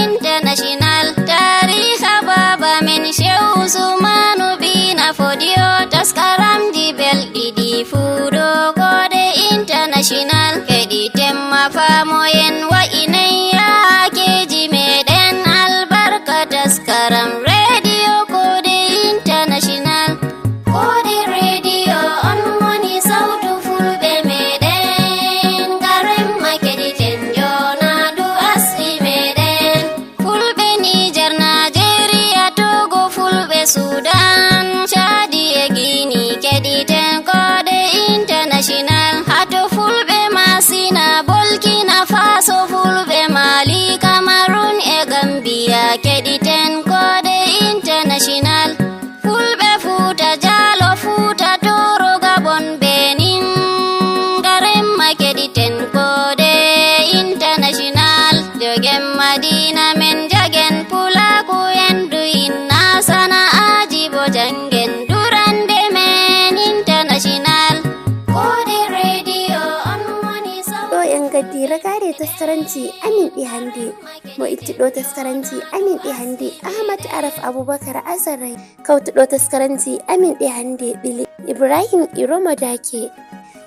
international. Taariika baaba men Shehu Usmanu Bina Fodiyo, taskaramji belɗi ɗi fuu ɗo koode international. Keɗiten ma faamoyen wa'inay yaakeeji meɗen albarka taskaram reediyo koode international. Koode reediyo on woni sawtu fulɓe meɗen, ngaren ma keɗiten joonaandu asli meɗen. Fulɓe Niijer, Naajeeriya, Togo, fulɓe Suudan, Caadi e Giini, keɗiten koode international. Haa to fulɓe Masina, Bolkina Faso, fulɓe Maali, Kamarun e Gambiya, keɗiten koode international. Fulɓe Fuuta Jaalo, Fuuta Tooro, Gabon, Benin, ngaren ma keɗiten koode international. Jogen ma diina men, jagen pulaaku en, du inna sana'aaji bo janngen durande men international. Koode reediyo on woni sawtu. Ɗo en gaddi Ragaade taskaranji amin ɗi hannde. Mo ittuɗo taskaranji amin ɗi hannde, Ahmad Araf Abubakar Azarai. Kawtuɗo taskaranji amin ɗi hannde, ɓili Ibrahim Iromo Dake.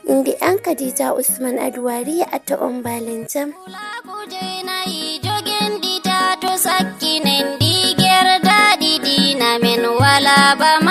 Innde am Khadija Usman Aduwari, acca on mbaalen jam. Pulaaku jeenayi jogen ɗi tato, sakkinen ɗi gerdaaɗi diina men, walaa bam